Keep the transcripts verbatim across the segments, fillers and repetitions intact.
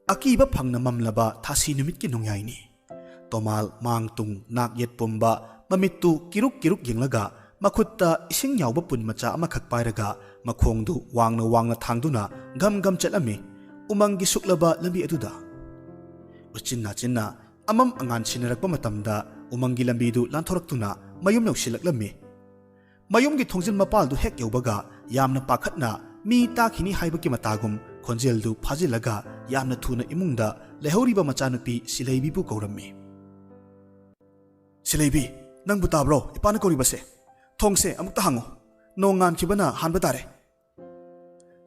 ꯑꯀꯤꯕ ꯐꯪꯅ ꯃꯝꯂꯕ ꯊꯥꯁꯤ ꯅꯨꯃꯤꯠꯀꯤ ꯅꯣꯡꯌꯥꯏꯅꯤ꯫ ꯇꯣꯃꯥꯜ ꯃꯥꯡ ꯇꯨꯡ ꯅꯥꯛ ꯌꯦꯠ ꯄꯨꯝꯕ, ꯃꯃꯤꯠꯇꯨ ꯀꯤꯔꯨꯛ ꯀꯤꯔꯨꯛ ꯌꯦꯡꯂꯒ, ꯃꯈꯨꯠꯇ ꯏꯁꯤꯡ ꯌꯥꯎꯕ ꯄꯨꯟ ꯃꯆꯥ ꯑꯃꯈꯛ ꯄꯥꯏꯔꯒ, ꯃꯈꯣꯡꯗꯨ ꯋꯥꯡꯅ ꯋꯥꯡꯅ ꯊꯥꯡꯗꯨꯅ ꯒꯝ ꯒꯝ ꯆꯠꯂꯝꯃꯤ ꯎꯃꯪꯒꯤ ꯁꯨꯛꯂꯕ ꯂꯝꯕꯤ ꯑꯗꯨꯗ꯫ ꯎꯆꯤꯟ ꯅꯥꯆꯤꯟꯅ ꯑꯃꯝ ꯑꯉꯥꯟ ꯁꯤꯟꯅꯔꯛꯄ ꯃꯇꯝꯗ ꯎꯃꯪꯒꯤ ꯂꯝꯕꯤꯗꯨ ꯂꯥꯟꯊꯣꯔꯛꯇꯨꯅ ꯃꯌꯨꯝ ꯌꯧꯁꯤꯜꯂꯛꯂꯝꯃꯤ꯫ ꯃꯌꯨꯝꯒꯤ ꯊꯣꯡꯖꯤꯜ ꯃꯄꯥꯜꯗꯨ ꯍꯦꯛ ꯌꯧꯕꯒ ꯌꯥꯝꯅ ꯄꯥꯈꯠꯅ ꯃꯤ ꯇꯥꯈꯤꯅꯤ ꯍꯥꯏꯕꯒꯤ ꯃꯇꯥꯒꯨꯝ ꯈꯣꯟꯖꯦꯜꯗꯨ ꯐꯥꯖꯤꯜꯂꯒ ꯌꯥꯝꯅ ꯊꯨꯅ ꯏꯃꯨꯡꯗ ꯂꯩꯍꯧꯔꯤꯕ ꯃꯆꯥꯅꯨꯄꯤ ꯁꯤꯂꯩꯕꯤꯕꯨ ꯀꯧꯔꯝꯃꯤ꯫ "ꯁꯤꯂꯩꯕꯤ, ꯅꯪꯕꯨ ꯇꯥꯕ꯭ꯔꯣ? ꯏꯄꯥꯅ ꯀꯧꯔꯤꯕꯁꯦ꯫ ꯊꯣꯡꯁꯦ ꯑꯃꯨꯛꯇ ꯍꯥꯡꯉꯨ꯫ ꯅꯣꯡ ꯉꯥꯟꯈꯤꯕꯅ ꯍꯥꯟꯕ ꯇꯥꯔꯦ꯫"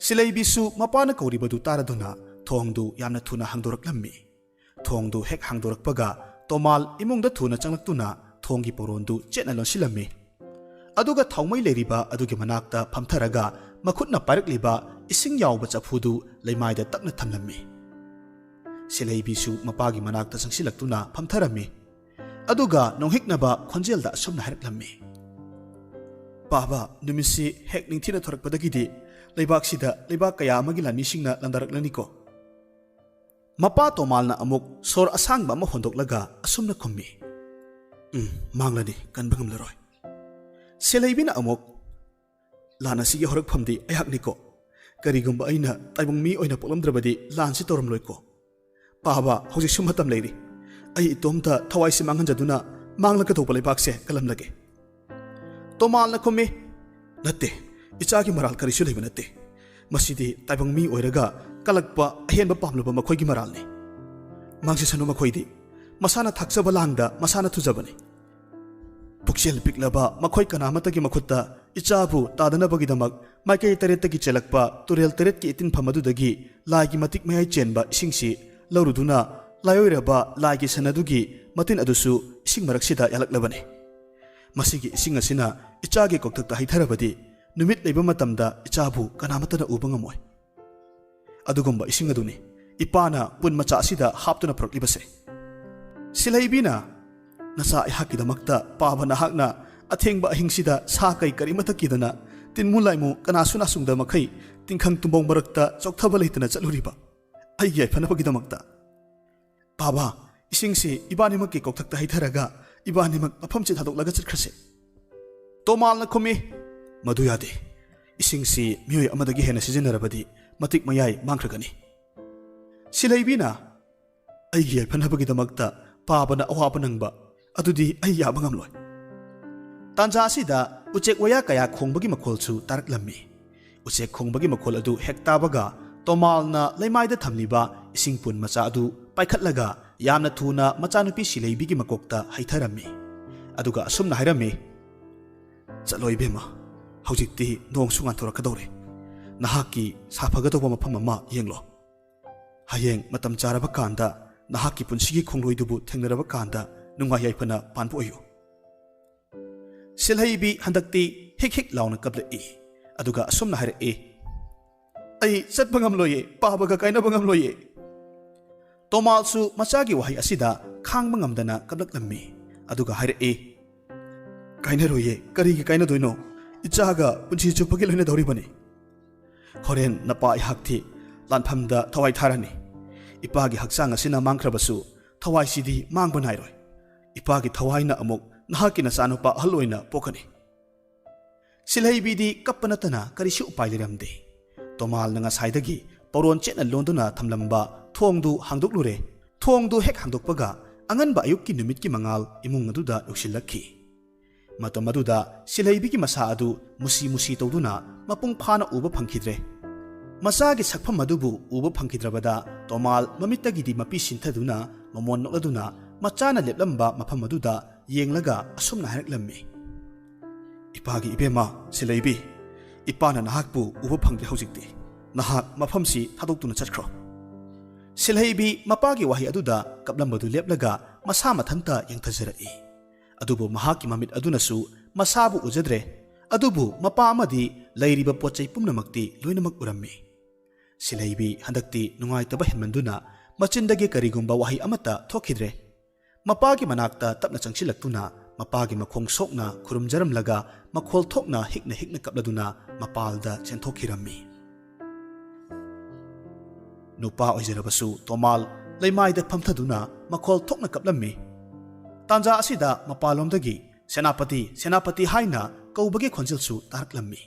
ꯁꯤꯂꯩꯕꯤꯁꯨ ꯃꯄꯥꯅ ꯀꯧꯔꯤꯕꯗꯨ ꯇꯥꯔꯗꯨꯅ ꯊꯣꯡꯗꯨ ꯌꯥꯝꯅ ꯊꯨꯅ ꯍꯥꯡꯗꯣꯔꯛꯂꯝꯃꯤ꯫ ꯊꯣꯡꯗꯨ ꯍꯦꯛ ꯍꯥꯡꯗꯣꯔꯛꯄꯒ ꯇꯣꯃꯥꯜ ꯏꯃꯨꯡꯗ ꯊꯨꯅ ꯆꯪꯂꯛꯇꯨꯅ ꯊꯣꯡꯒꯤ ꯄꯣꯔꯣꯟꯗꯨ ꯆꯦꯠꯅ ꯂꯣꯟꯁꯤꯜꯂꯝꯃꯤ꯫ ꯑꯗꯨꯒ ꯊꯥꯎꯃꯩ ꯂꯩꯔꯤꯕ ꯑꯗꯨꯒꯤ ꯃꯅꯥꯛꯇ ꯐꯝꯊꯔꯒ ꯃꯈꯨꯠꯅ ꯄꯥꯏꯔꯛꯂꯤꯕ ꯏꯁꯤꯡ ꯌꯥꯎꯕ ꯆꯐꯨꯗꯨ ꯂꯩꯃꯥꯏꯗ ꯇꯞꯅ ꯊꯝꯂꯝꯃꯤ꯫ ꯁꯤꯂꯩꯕꯤꯁꯨ ꯃꯄꯥꯒꯤ ꯃꯅꯥꯛꯇ ꯆꯪꯁꯤꯜꯂꯛꯇꯨꯅ ꯐꯝꯊꯔꯝꯃꯤ꯫ ꯑꯗꯨꯒ ꯅꯣꯡꯍꯤꯛꯅꯕ ꯈꯣꯟꯖꯦꯜꯗ ꯑꯁꯨꯝꯅ ꯍꯥꯏꯔꯛꯂꯝꯃꯤ, "ꯄꯥꯕ, ꯅꯨꯃꯤꯠꯁꯤ ꯍꯦꯛ ꯅꯤꯡꯊꯤꯅ ꯊꯣꯔꯛꯄꯗꯒꯤꯗꯤ ꯂꯩꯕꯥꯛꯁꯤꯗ ꯂꯩꯕꯥꯛ ꯀꯌꯥ ꯑꯃꯒꯤ ꯂꯥꯟꯃꯤꯁꯤꯡꯅ ꯂꯥꯟꯗꯥꯔꯛꯂꯅꯤꯀꯣ?" ꯃꯄꯥ ꯇꯣꯃꯥꯜꯅ ꯑꯃꯨꯛ ꯁꯣꯔ ꯑꯁꯥꯡꯕ ꯑꯃ ꯍꯣꯟꯗꯣꯛꯂꯒ ꯑꯁꯨꯝꯅ ꯈꯨꯝꯃꯤ, "ꯎꯝ, ꯃꯥꯡꯂꯅꯤ, ꯀꯟꯕ ꯉꯝꯂꯔꯣꯏ꯫" ꯁꯦꯂꯩꯕꯤꯅ ꯑꯃꯨꯛ, "ꯂꯥꯟ ꯑꯁꯤꯒꯤ ꯍꯧꯔꯛꯐꯝꯗꯤ ꯑꯩꯍꯥꯛꯅꯤꯀꯣ꯫ ꯀꯔꯤꯒꯨꯝꯕ ꯑꯩꯅ ꯇꯥꯏꯕꯪ ꯃꯤ ꯑꯣꯏꯅ ꯄꯣꯛꯂꯝꯗ꯭ꯔꯕꯗꯤ ꯂꯥꯟꯁꯤ ꯇꯧꯔꯝꯂꯣꯏꯀꯣ꯫ ꯄꯥꯕ, ꯍꯧꯖꯤꯛꯁꯨ ꯃꯇꯝ ꯂꯩꯔꯤ꯫ ꯑꯩ ꯏꯇꯣꯝꯇ ꯊꯋꯥꯏꯁꯤ ꯃꯥꯡꯍꯟꯖꯗꯨꯅ ꯃꯥꯡꯂꯒꯗꯧꯕ ꯂꯩꯕꯥꯛꯁꯦ ꯀꯜꯂꯝꯂꯒꯦ꯫" ꯇꯣꯃꯥꯜꯅ ꯈꯨꯝꯃꯤ, "ꯅꯠꯇꯦ, ꯏꯆꯥꯒꯤ ꯃꯔꯥꯜ ꯀꯔꯤꯁꯨ ꯂꯩꯕ ꯅꯠꯇꯦ꯫ ꯃꯁꯤꯗꯤ ꯇꯥꯏꯕꯪ ꯃꯤ ꯑꯣꯏꯔꯒ ꯀꯜꯂꯛꯄ ꯑꯍꯦꯟꯕ ꯄꯥꯝꯂꯕ ꯃꯈꯣꯏꯒꯤ ꯃꯔꯥꯜꯅꯤ꯫ ꯃꯥꯡꯖꯁꯅꯨ ꯃꯈꯣꯏꯗꯤ꯫ ꯃꯁꯥꯅ ꯊꯥꯛꯆꯕ ꯂꯥꯡꯗ ꯃꯁꯥꯅ ꯊꯨꯖꯕꯅꯤ꯫ ꯄꯨꯛꯆꯦꯜ ꯄꯤꯛꯂꯕ ꯃꯈꯣꯏ ꯀꯅꯥꯃꯠꯇꯒꯤ ꯃꯈꯨꯠꯇ ꯏꯆꯥꯕꯨ ꯇꯥꯗꯅꯕꯒꯤꯗꯃꯛ ꯃꯥꯏꯀꯩ ꯇꯔꯦꯠꯇꯒꯤ ꯆꯦꯜꯂꯛꯄ ꯇꯨꯔꯦꯜ ꯇꯔꯦꯠꯀꯤ ꯏꯇꯤꯟꯐꯝ ꯑꯗꯨꯗꯒꯤ ꯂꯥꯏꯒꯤ ꯃꯇꯤꯛ ꯃꯌꯥꯏ ꯆꯦꯟꯕ ꯏꯁꯤꯡꯁꯤ ꯂꯧꯔꯨꯗꯨꯅ ꯂꯥꯏꯑꯣꯏꯔꯕ ꯂꯥꯏꯒꯤ ꯁꯟ ꯑꯗꯨꯒꯤ ꯃꯇꯤꯟ ꯑꯗꯨꯁꯨ ꯏꯁꯤꯡ ꯃꯔꯛꯁꯤꯗ ꯌꯥꯜꯂꯛꯂꯕꯅꯤ꯫ ꯃꯁꯤꯒꯤ ꯏꯁꯤꯡ ꯑꯁꯤꯅ ꯏꯆꯥꯒꯤ ꯀꯣꯛꯊꯛꯇ ꯍꯩꯊꯔꯕꯗꯤ ꯅꯨꯃꯤꯠ ꯂꯩꯕ ꯃꯇꯝꯗ ꯏꯆꯥꯕꯨ ꯀꯅꯥꯃꯠꯇꯅ ꯎꯕ ꯉꯝꯃꯣꯏ꯫ ꯑꯗꯨꯒꯨꯝꯕ ꯏꯁꯤꯡ ꯑꯗꯨꯅꯤ ꯏꯄꯥꯅ ꯄꯨꯟ ꯃꯆꯥ ꯑꯁꯤꯗ ꯍꯥꯞꯇꯨꯅ ꯄꯨꯔꯛꯂꯤꯕꯁꯦ꯫" ꯁꯤꯂꯩꯕꯤꯅ, "ꯅꯆꯥ ꯑꯩꯍꯥꯛꯀꯤꯗꯃꯛꯇ ꯄꯥꯕ ꯅꯍꯥꯛꯅ ꯑꯊꯦꯡꯕ ꯑꯍꯤꯡꯁꯤꯗ ꯁꯥ ꯀꯩ ꯀꯔꯤꯃꯠꯇ ꯀꯤꯗꯅ ꯇꯤꯟꯃꯨ ꯂꯥꯏꯃꯨ ꯀꯅꯥꯁꯨ ꯅꯥꯁꯨꯡꯗ ꯃꯈꯩ ꯇꯤꯡꯈꯪ ꯇꯨꯝꯕꯧ ꯃꯔꯛꯇ ꯆꯣꯛꯊꯕ ꯂꯩꯇꯅ ꯆꯠꯂꯨꯔꯤꯕ? ꯑꯩꯒꯤ ꯌꯥꯏꯐꯅꯕꯒꯤꯗꯃꯛꯇ꯫ "ꯄꯥꯕ, ꯏꯁꯤꯡꯁꯤ ꯏꯕꯥꯅꯤꯃꯛꯀꯤ ꯀꯣꯛꯊꯛꯇ ꯍꯩꯊꯔꯒ ꯏꯕꯥꯅꯤꯃꯛ ꯃꯐꯝꯁꯤ ꯊꯥꯗꯣꯛꯂꯒ ꯆꯠꯈ꯭ꯔꯁꯦ꯫" ꯇꯣꯃꯥꯜꯅ ꯈꯨꯝꯃꯤ, "ꯃꯗꯨ ꯌꯥꯗꯦ꯫ ꯏꯁꯤꯡꯁꯤ ꯃꯤꯑꯣꯏ ꯑꯃꯗꯒꯤ ꯍꯦꯟꯅ ꯁꯤꯖꯤꯟꯅꯔꯕꯗꯤ ꯃꯇꯤꯛ ꯃꯌꯥꯏ ꯃꯥꯡꯈ꯭ꯔꯒꯅꯤ꯫" ꯁꯤꯂꯩꯕꯤꯅ, "ꯑꯩꯒꯤ ꯌꯥꯏꯐꯅꯕꯒꯤꯗꯃꯛꯇ ꯄꯥꯕꯅ ꯑꯋꯥꯕ ꯅꯪꯕ ꯑꯗꯨꯗꯤ ꯑꯩ ꯌꯥꯕ ꯉꯝꯂꯣꯏ꯫" ꯇꯥꯟꯖꯥ ꯑꯁꯤꯗ ꯎꯆꯦꯛ ꯋꯥꯌꯥ ꯀꯌꯥ ꯈꯣꯡꯕꯒꯤ ꯃꯈꯣꯜꯁꯨ ꯇꯥꯔꯛꯂꯝꯃꯤ꯫ ꯎꯆꯦꯛ ꯈꯣꯡꯕꯒꯤ ꯃꯈꯣꯜ ꯑꯗꯨ ꯍꯦꯛ ꯇꯥꯕꯒ ꯇꯣꯃꯥꯜꯅ ꯂꯩꯃꯥꯏꯗ ꯊꯝꯂꯤꯕ ꯏꯁꯤꯡ ꯄꯨꯟ ꯃꯆꯥ ꯑꯗꯨ ꯄꯥꯏꯈꯠꯂꯒ ꯌꯥꯝꯅ ꯊꯨꯅ ꯃꯆꯥꯅꯨꯄꯤ ꯁꯤꯂꯩꯕꯤꯒꯤ ꯃꯀꯣꯛꯇ ꯍꯩꯊꯔꯝꯃꯤ꯫ ꯑꯗꯨꯒ ꯑꯁꯨꯝꯅ ꯍꯥꯏꯔꯝꯃꯤ, "ꯆꯠꯂꯣ ꯏꯕꯦꯝꯃ, ꯍꯧꯖꯤꯛꯇꯤ ꯅꯣꯡꯁꯨ ꯉꯥꯟꯊꯣꯔꯛꯀꯗꯧꯔꯦ꯫ ꯅꯍꯥꯛꯀꯤ ꯁꯥꯐꯒꯗꯧꯕ ꯃꯐꯝ ꯑꯃ ꯌꯦꯡꯂꯣ꯫ ꯍꯌꯦꯡ ꯃꯇꯝ ꯆꯥꯔꯕ ꯀꯥꯟꯗ ꯅꯍꯥꯛꯀꯤ ꯄꯨꯟꯁꯤꯒꯤ ꯈꯣꯡꯂꯣꯏꯗꯨꯕꯨ ꯊꯦꯡꯅꯔꯕ ꯀꯥꯟꯗ ꯅꯨꯡꯉꯥꯏ ꯌꯥꯏꯐꯅ ꯄꯥꯟꯕ ꯑꯣꯏꯌꯨ꯫" ꯁꯤꯜꯍꯩꯕꯤ ꯍꯟꯗꯛꯇꯤ ꯍꯤꯛ ꯍꯤꯛ ꯂꯥꯎꯅ ꯀꯞꯂꯛꯏ꯫ ꯑꯗꯨꯒ ꯑꯁꯨꯝꯅ ꯍꯥꯏꯔꯛꯏ, "ꯑꯩ ꯆꯠꯄ ꯉꯝꯂꯣꯏꯌꯦ, ꯄꯥꯕꯒ ꯀꯥꯏꯅꯕ ꯉꯝꯂꯣꯏꯌꯦ꯫" ꯇꯣꯃꯥꯜꯁꯨ ꯃꯆꯥꯒꯤ ꯋꯥꯍꯩ ꯑꯁꯤꯗ ꯈꯥꯡꯕ ꯉꯝꯗꯅ ꯀꯞꯂꯛꯂꯝꯃꯤ꯫ ꯑꯗꯨꯒ ꯍꯥꯏꯔꯛꯏ, "ꯀꯥꯏꯅꯔꯣꯏꯌꯦ, ꯀꯔꯤꯒꯤ ꯀꯥꯏꯅꯗꯣꯏꯅꯣ? ꯏꯆꯥꯒ ꯄꯨꯟꯁꯤ ꯆꯨꯞꯄꯒꯤ ꯂꯣꯏꯅꯗꯧꯔꯤꯕꯅꯤ꯫ ꯍꯣꯔꯦꯟ ꯅꯄꯥ ꯑꯩꯍꯥꯛꯇꯤ ꯂꯥꯟꯐꯝꯗ ꯊꯋꯥꯏ ꯊꯥꯔꯅꯤ꯫ ꯏꯄꯥꯒꯤ ꯍꯛꯆꯥꯡ ꯑꯁꯤꯅ ꯃꯥꯡꯈ꯭ꯔꯕꯁꯨ ꯊꯋꯥꯏꯁꯤꯗꯤ ꯃꯥꯡꯕ ꯅꯥꯏꯔꯣꯏ꯫ ꯏꯄꯥꯒꯤ ꯊꯋꯥꯏꯅ ꯑꯃꯨꯛ ꯅꯍꯥꯛꯀꯤ ꯅꯆꯥꯅꯨꯄꯥ ꯑꯍꯜ ꯑꯣꯏꯅ ꯄꯣꯛꯀꯅꯤ꯫" ꯁꯤꯜꯍꯩꯕꯤꯗꯤ ꯀꯞꯄ ꯅꯠꯇꯅ ꯀꯔꯤꯁꯨ ꯎꯄꯥꯏ ꯂꯩꯔꯝꯗꯦ꯫ ꯇꯣꯃꯥꯜꯅ ꯉꯁꯥꯏꯗꯒꯤ ꯄꯧꯔꯣꯟ ꯆꯦꯠꯅ ꯂꯣꯟꯗꯨꯅ ꯊꯝꯂꯝꯕ ꯊꯣꯡꯗꯨ ꯍꯥꯡꯗꯣꯛꯂꯨꯔꯦ꯫ ꯊꯣꯡꯗꯨ ꯍꯦꯛ ꯍꯥꯡꯗꯣꯛꯄꯒ ꯑꯉꯟꯕ ꯑꯌꯨꯛꯀꯤ ꯅꯨꯃꯤꯠꯀꯤ ꯃꯉꯥꯜ ꯏꯃꯨꯡ ꯑꯗꯨꯗ ꯌꯧꯁꯤꯜꯂꯛꯈꯤ꯫ ꯃꯇꯝ ꯑꯗꯨꯗ ꯁꯤꯜꯍꯩꯕꯤꯒꯤ ꯃꯁꯥ ꯑꯗꯨ ꯃꯨꯁꯤ ꯃꯨꯁꯤ ꯇꯧꯗꯨꯅ ꯃꯄꯨꯡ ꯐꯥꯅ ꯎꯕ ꯐꯪꯈꯤꯗ꯭ꯔꯦ꯫ ꯃꯆꯥꯒꯤ ꯁꯛꯐꯝ ꯑꯗꯨꯕꯨ ꯎꯕ ꯐꯪꯈꯤꯗ꯭ꯔꯕꯗ ꯇꯣꯃꯥꯜ ꯃꯃꯤꯠꯇꯒꯤꯗꯤ ꯃꯄꯤ ꯁꯤꯟꯊꯗꯨꯅ ꯃꯃꯣꯟ ꯅꯣꯛꯂꯗꯨꯅ ꯃꯆꯥꯅ ꯂꯦꯞꯂꯝꯕ ꯃꯐꯝ ꯑꯗꯨꯗ ꯌꯦꯡꯂꯒ ꯑꯁꯨꯝꯅ ꯍꯥꯏꯔꯛꯂꯝꯃꯤ, "ꯏꯄꯥꯒꯤ ꯏꯕꯦꯝꯃ ꯁꯤꯂꯩꯕꯤ, ꯏꯄꯥꯅ ꯅꯍꯥꯛꯄꯨ ꯎꯕ ꯐꯪꯗ꯭ꯔꯦ ꯍꯧꯖꯤꯛꯇꯤ꯫ ꯅꯍꯥꯛ ꯃꯐꯝꯁꯤ ꯊꯥꯗꯣꯛꯇꯨꯅ ꯆꯠꯈ꯭ꯔꯣ꯫" ꯁꯤꯜꯍꯩꯕꯤ ꯃꯄꯥꯒꯤ ꯋꯥꯍꯩ ꯑꯗꯨꯗ ꯀꯞꯂꯝꯕꯗꯨ ꯂꯦꯞꯂꯒ ꯃꯁꯥ ꯃꯊꯟꯇ ꯌꯦꯡꯊꯖꯔꯛꯏ꯫ ꯑꯗꯨꯕꯨ ꯃꯍꯥꯛꯀꯤ ꯃꯃꯤꯠ ꯑꯗꯨꯅꯁꯨ ꯃꯁꯥꯕꯨ ꯎꯖꯗ꯭ꯔꯦ꯫ ꯑꯗꯨꯕꯨ ꯃꯄꯥ ꯑꯃꯗꯤ ꯂꯩꯔꯤꯕ ꯄꯣꯠ ꯆꯩ ꯄꯨꯝꯅꯃꯛꯇꯤ ꯂꯣꯏꯅꯃꯛ ꯎꯔꯝꯃꯤ꯫ ꯁꯤꯂꯩꯕꯤ ꯍꯟꯗꯛꯇꯤ ꯅꯨꯡꯉꯥꯏꯇꯕ ꯍꯦꯟꯃꯟꯗꯨꯅ ꯃꯆꯤꯟꯗꯒꯤ ꯀꯔꯤꯒꯨꯝꯕ ꯋꯥꯍꯩ ꯑꯃꯠꯇ ꯊꯣꯛꯈꯤꯗ꯭ꯔꯦ꯫ ꯃꯄꯥꯒꯤ ꯃꯅꯥꯛꯇ ꯇꯞꯅ ꯆꯪꯁꯤꯜꯂꯛꯇꯨꯅ ꯃꯄꯥꯒꯤ ꯃꯈꯣꯡ ꯁꯣꯛꯅ ꯈꯨꯔꯨꯝꯖꯔꯝꯂꯒ ꯃꯈꯣꯜ ꯊꯣꯛꯅ ꯍꯤꯛꯅ ꯍꯤꯛꯅ ꯀꯞꯂꯗꯨꯅ ꯃꯄꯥꯜꯗ ꯆꯦꯟꯊꯣꯛꯈꯤꯔꯝꯃꯤ꯫ ꯅꯨꯄꯥ ꯑꯣꯏꯖꯔꯕꯁꯨ ꯇꯣꯃꯥꯜ ꯂꯩꯃꯥꯏꯗ ꯐꯝꯊꯗꯨꯅ ꯃꯈꯣꯜ ꯊꯣꯛꯅ ꯀꯞꯂꯝꯃꯤ꯫ ꯇꯥꯟꯖꯥ ꯑꯁꯤꯗ ꯃꯄꯥꯟꯂꯣꯝꯗꯒꯤ "ꯁꯦꯅꯥꯄꯇꯤ, ꯁꯦꯅꯥꯄꯇꯤ" ꯍꯥꯏꯅ ꯀꯧꯕꯒꯤ ꯈꯣꯟꯖꯦꯜꯁꯨ ꯇꯥꯔꯛꯂꯝꯃꯤ꯫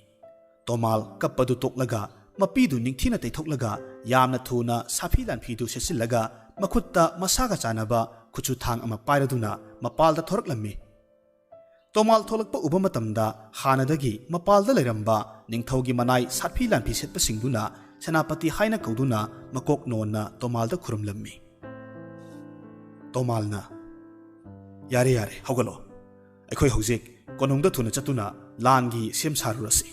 ꯇꯣꯃꯥꯜ ꯀꯞꯄꯗꯨ ꯇꯣꯛꯂꯒ, ꯃꯄꯤꯗꯨ ꯅꯤꯡꯊꯤꯅ ꯇꯩꯊꯣꯛꯂꯒ, ꯌꯥꯝꯅ ꯊꯨꯅ ꯁꯥꯐꯤ ꯂꯥꯟꯐꯤꯗꯨ ꯁꯦꯠꯆꯤꯜꯂꯒ, ꯃꯈꯨꯠꯇ ꯃꯁꯥꯒ ꯆꯥꯟꯅꯕ ꯈꯨꯠꯁꯨ ꯊꯥꯡ ꯑꯃ ꯄꯥꯏꯔꯗꯨꯅ ꯃꯄꯥꯜꯗ ꯊꯣꯔꯛꯂꯝꯃꯤ꯫ ꯇꯣꯃꯥꯜ ꯊꯣꯛꯂꯛꯄ ꯎꯕ ꯃꯇꯝꯗ, ꯍꯥꯟꯅꯗꯒꯤ ꯃꯄꯥꯜꯗ ꯂꯩꯔꯝꯕ ꯅꯤꯡꯊꯧꯒꯤ ꯃꯅꯥꯏ ꯁꯥꯐꯤ ꯂꯥꯟꯐꯤ ꯁꯦꯠꯄꯁꯤꯡꯗꯨꯅ ꯁꯦꯅꯥꯄꯇꯤ ꯍꯥꯏꯅ ꯀꯧꯗꯨꯅ ꯃꯀꯣꯛ ꯅꯣꯟꯅ ꯇꯣꯃꯥꯜꯗ ꯈꯨꯔꯨꯝꯂꯝꯃꯤ꯫ ꯇꯣꯃꯥꯜꯅ, "ꯌꯥꯔꯦ, ꯌꯥꯔꯦ, ꯍꯧꯒꯠꯂꯣ꯫ ꯑꯩꯈꯣꯏ ꯍꯧꯖꯤꯛ ꯀꯣꯅꯨꯡꯗ ꯊꯨꯅ ꯆꯠꯇꯨꯅ ꯂꯥꯟꯒꯤ ꯁꯦꯝ ꯁꯥꯔꯨꯔꯁꯤ"꯫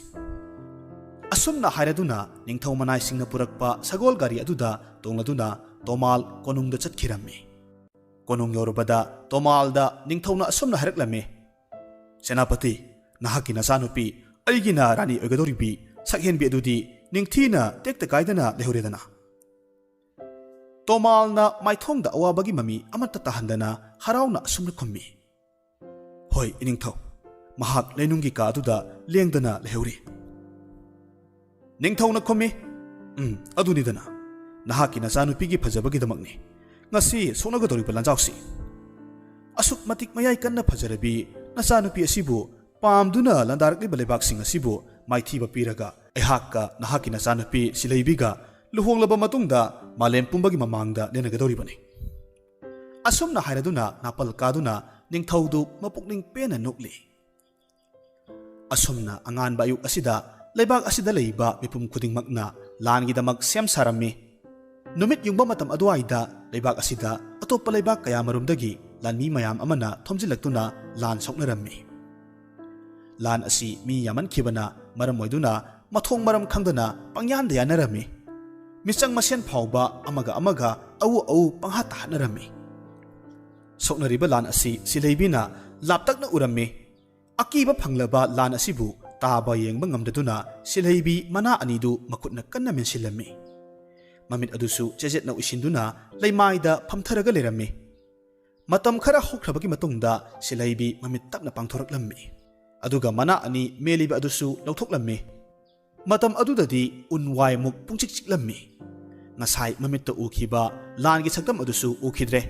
ꯑꯁꯨꯝꯅ ꯍꯥꯏꯔꯗꯨꯅ ꯅꯤꯡꯊꯧ ꯃꯅꯥꯏꯁꯤꯡꯅ ꯄꯨꯔꯛꯄ ꯁꯒꯣꯜ ꯒꯥꯔꯤ ꯑꯗꯨꯗ ꯇꯣꯡꯂꯗꯨꯅ ꯇꯣꯃꯥꯜ ꯀꯣꯅꯨꯡꯗ ꯆꯠꯈꯤꯔꯝꯃꯤ꯫ ꯀꯣꯅꯨꯡ ꯌꯧꯔꯨꯕꯗ ꯇꯣꯃꯥꯜꯗ ꯅꯤꯡꯊꯧꯅ ꯑꯁꯨꯝꯅ ꯍꯥꯏꯔꯛꯂꯝꯃꯤ, "ꯁꯦꯅꯥꯄꯇꯤ, ꯅꯍꯥꯛꯀꯤ ꯅꯆꯥꯅꯨꯄꯤ, ꯑꯩꯒꯤꯅ ꯔꯥꯅꯤ ꯑꯣꯏꯒꯗꯧꯔꯤꯕꯤ ꯁꯛꯍꯦꯟꯕꯤ ꯑꯗꯨꯗꯤ ꯅꯤꯡꯊꯤꯅ ꯇꯦꯛꯇ ꯀꯥꯏꯗꯅ ꯂꯩꯍꯧꯔꯦꯗꯅ"꯫ ꯇꯣꯃꯥꯜꯅ ꯃꯥꯏꯊꯣꯡꯗ ꯑꯋꯥꯕꯒꯤ ꯃꯃꯤ ꯑꯃꯠꯇ ꯇꯥꯍꯟꯗꯅ ꯍꯔꯥꯎꯅ ꯑꯁꯨꯝꯅ ꯈꯨꯝꯃꯤ, "ꯍꯣꯏ, ꯏꯅꯤꯡꯊꯧ, ꯃꯍꯥꯛ ꯂꯩꯅꯨꯡꯒꯤ ꯀꯥ ꯑꯗꯨꯗ ꯂꯦꯡꯗꯅ ꯂꯩꯍꯧꯔꯤ"꯫ ꯅꯤꯡꯊꯧꯅ ꯈꯨꯝꯃꯤ, "ꯎꯝ, ꯑꯗꯨꯅꯤꯗꯅ, ꯅꯍꯥꯛꯀꯤ ꯅꯆꯥꯅꯨꯄꯤꯒꯤ ꯐꯖꯕꯒꯤꯗꯃꯛꯅꯤ ꯉꯁꯤ ꯁꯣꯛꯅꯒꯗꯧꯔꯤꯕ ꯂꯥꯟꯖꯥꯎꯁꯤ꯫ ꯑꯁꯨꯛ ꯃꯇꯤꯛ ꯃꯌꯥꯏ ꯀꯟꯅ ꯐꯖꯔꯕꯤ ꯅꯆꯥꯅꯨꯄꯤ ꯑꯁꯤꯕꯨ ꯄꯥꯝꯗꯨꯅ ꯂꯥꯟꯗꯥꯔꯛꯂꯤꯕ ꯂꯩꯕꯥꯛꯁꯤꯡ ꯑꯁꯤꯕꯨ ꯃꯥꯏꯊꯤꯕ ꯄꯤꯔꯒ, ꯑꯩꯍꯥꯛꯀ ꯅꯍꯥꯛꯀꯤ ꯅꯆꯥꯅꯨꯄꯤ ꯁꯤꯂꯩꯕꯤꯒ ꯂꯨꯍꯣꯡꯂꯕ ꯃꯇꯨꯡꯗ ꯃꯥꯂꯦꯝ ꯄꯨꯝꯕꯒꯤ ꯃꯃꯥꯡꯗ ꯂꯦꯟꯅꯒꯗꯧꯔꯤꯕꯅꯤ"꯫ ꯑꯁꯨꯝꯅ ꯍꯥꯏꯔꯗꯨꯅ ꯅꯥꯄꯜ ꯀꯥꯗꯨꯅ ꯅꯤꯡꯊꯧꯗꯨ ꯃꯄꯨꯛꯅꯤꯡ ꯄꯦꯟꯅ ꯅꯣꯛꯂꯤ꯫ ꯑꯁꯨꯝꯅ ꯑꯉꯥꯟꯕ ꯑꯌꯨꯛ ꯑꯁꯤꯗ ꯂꯩꯕꯥꯛ ꯑꯁꯤꯗ ꯂꯩꯕ ꯃꯤꯄꯨꯝ ꯈꯨꯗꯤꯡꯃꯛꯅ ꯂꯥꯟꯒꯤꯗꯃꯛ ꯁꯦꯝ ꯁꯥꯔꯝꯃꯤ꯫ ꯅꯨꯃꯤꯠ ꯌꯨꯡꯕ ꯃꯇꯝ ꯑꯗꯨꯋꯥꯏꯗ ꯂꯩꯕꯥꯛ ꯑꯁꯤꯗ ꯑꯇꯣꯞꯄ ꯂꯩꯕꯥꯛ ꯀꯌꯥ ꯃꯔꯨꯝꯗꯒꯤ ꯂꯥꯟꯃꯤ ꯃꯌꯥꯝ ꯑꯃꯅ ꯊꯣꯝꯖꯤꯜꯂꯛꯇꯨꯅ ꯂꯥꯟ ꯁꯣꯛꯅꯔꯝꯃꯤ꯫ ꯂꯥꯟ ꯑꯁꯤ ꯃꯤ ꯌꯥꯝꯃꯟꯈꯤꯕꯅ ꯃꯔꯝ ꯑꯣꯏꯗꯨꯅ ꯃꯊꯣꯡ ꯃꯔꯝ ꯈꯪꯗꯅ ꯄꯪꯌꯥꯟꯗ ꯌꯥꯅꯔꯝꯃꯤ꯫ ꯃꯤꯆꯪ ꯃꯁꯦꯟ ꯐꯥꯎꯕ ꯑꯃꯒ ꯑꯃꯒ ꯑꯎ ꯑꯎ ꯄꯪꯍꯥꯠꯇ ꯍꯥꯠꯅꯔꯝꯃꯤ꯫ ꯁꯣꯛꯅꯔꯤꯕ ꯂꯥꯟ ꯑꯁꯤ ꯁꯤꯂꯩꯕꯤꯅ ꯂꯥꯞꯇꯛꯅ ꯎꯔꯝꯃꯤ꯫ ꯑꯀꯤꯕ ꯐꯪꯂꯕ ꯂꯥꯟ ꯑꯁꯤꯕꯨ ꯇꯥꯕ ꯌꯦꯡꯕ ꯉꯝꯗꯗꯨꯅ ꯁꯤꯂꯩꯕꯤ ꯃꯅꯥ ꯑꯅꯤꯗꯨ ꯃꯈꯨꯠꯅ ꯀꯟꯅ ꯃꯦꯟꯁꯤꯜꯂꯝꯃꯤ꯫ ꯃꯃꯤꯠ ꯑꯗꯨꯁꯨ ꯆꯦꯖꯦꯠꯅ ꯎꯏꯁꯤꯟꯗꯨꯅ ꯂꯩꯃꯥꯏꯗ ꯐꯝꯊꯔꯒ ꯂꯩꯔꯝꯃꯤ꯫ ꯃꯇꯝ ꯈꯔ ꯍꯧꯈ꯭ꯔꯕꯒꯤ ꯃꯇꯨꯡꯗ ꯁꯤꯂꯩꯕꯤ ꯃꯃꯤꯠ ꯇꯞꯅ ꯄꯥꯡꯊꯣꯔꯛꯂꯝꯃꯤ꯫ ꯑꯗꯨꯒ ꯃꯅꯥ ꯑꯅꯤ ꯃꯦꯜꯂꯤꯕ ꯑꯗꯨꯁꯨ ꯂꯧꯊꯣꯛꯂꯝꯃꯤ꯫ ꯃꯇꯝ ꯑꯗꯨꯗꯗꯤ ꯎꯟ ꯋꯥꯏꯃꯨꯛ ꯄꯨꯡꯆꯤꯛ ꯆꯤꯛꯂꯝꯃꯤ꯫ ꯉꯁꯥꯏ ꯃꯃꯤꯠꯇ ꯎꯈꯤꯕ ꯂꯥꯟꯒꯤ ꯁꯛꯇꯝ ꯑꯗꯨꯁꯨ ꯎꯈꯤꯗ꯭ꯔꯦ꯫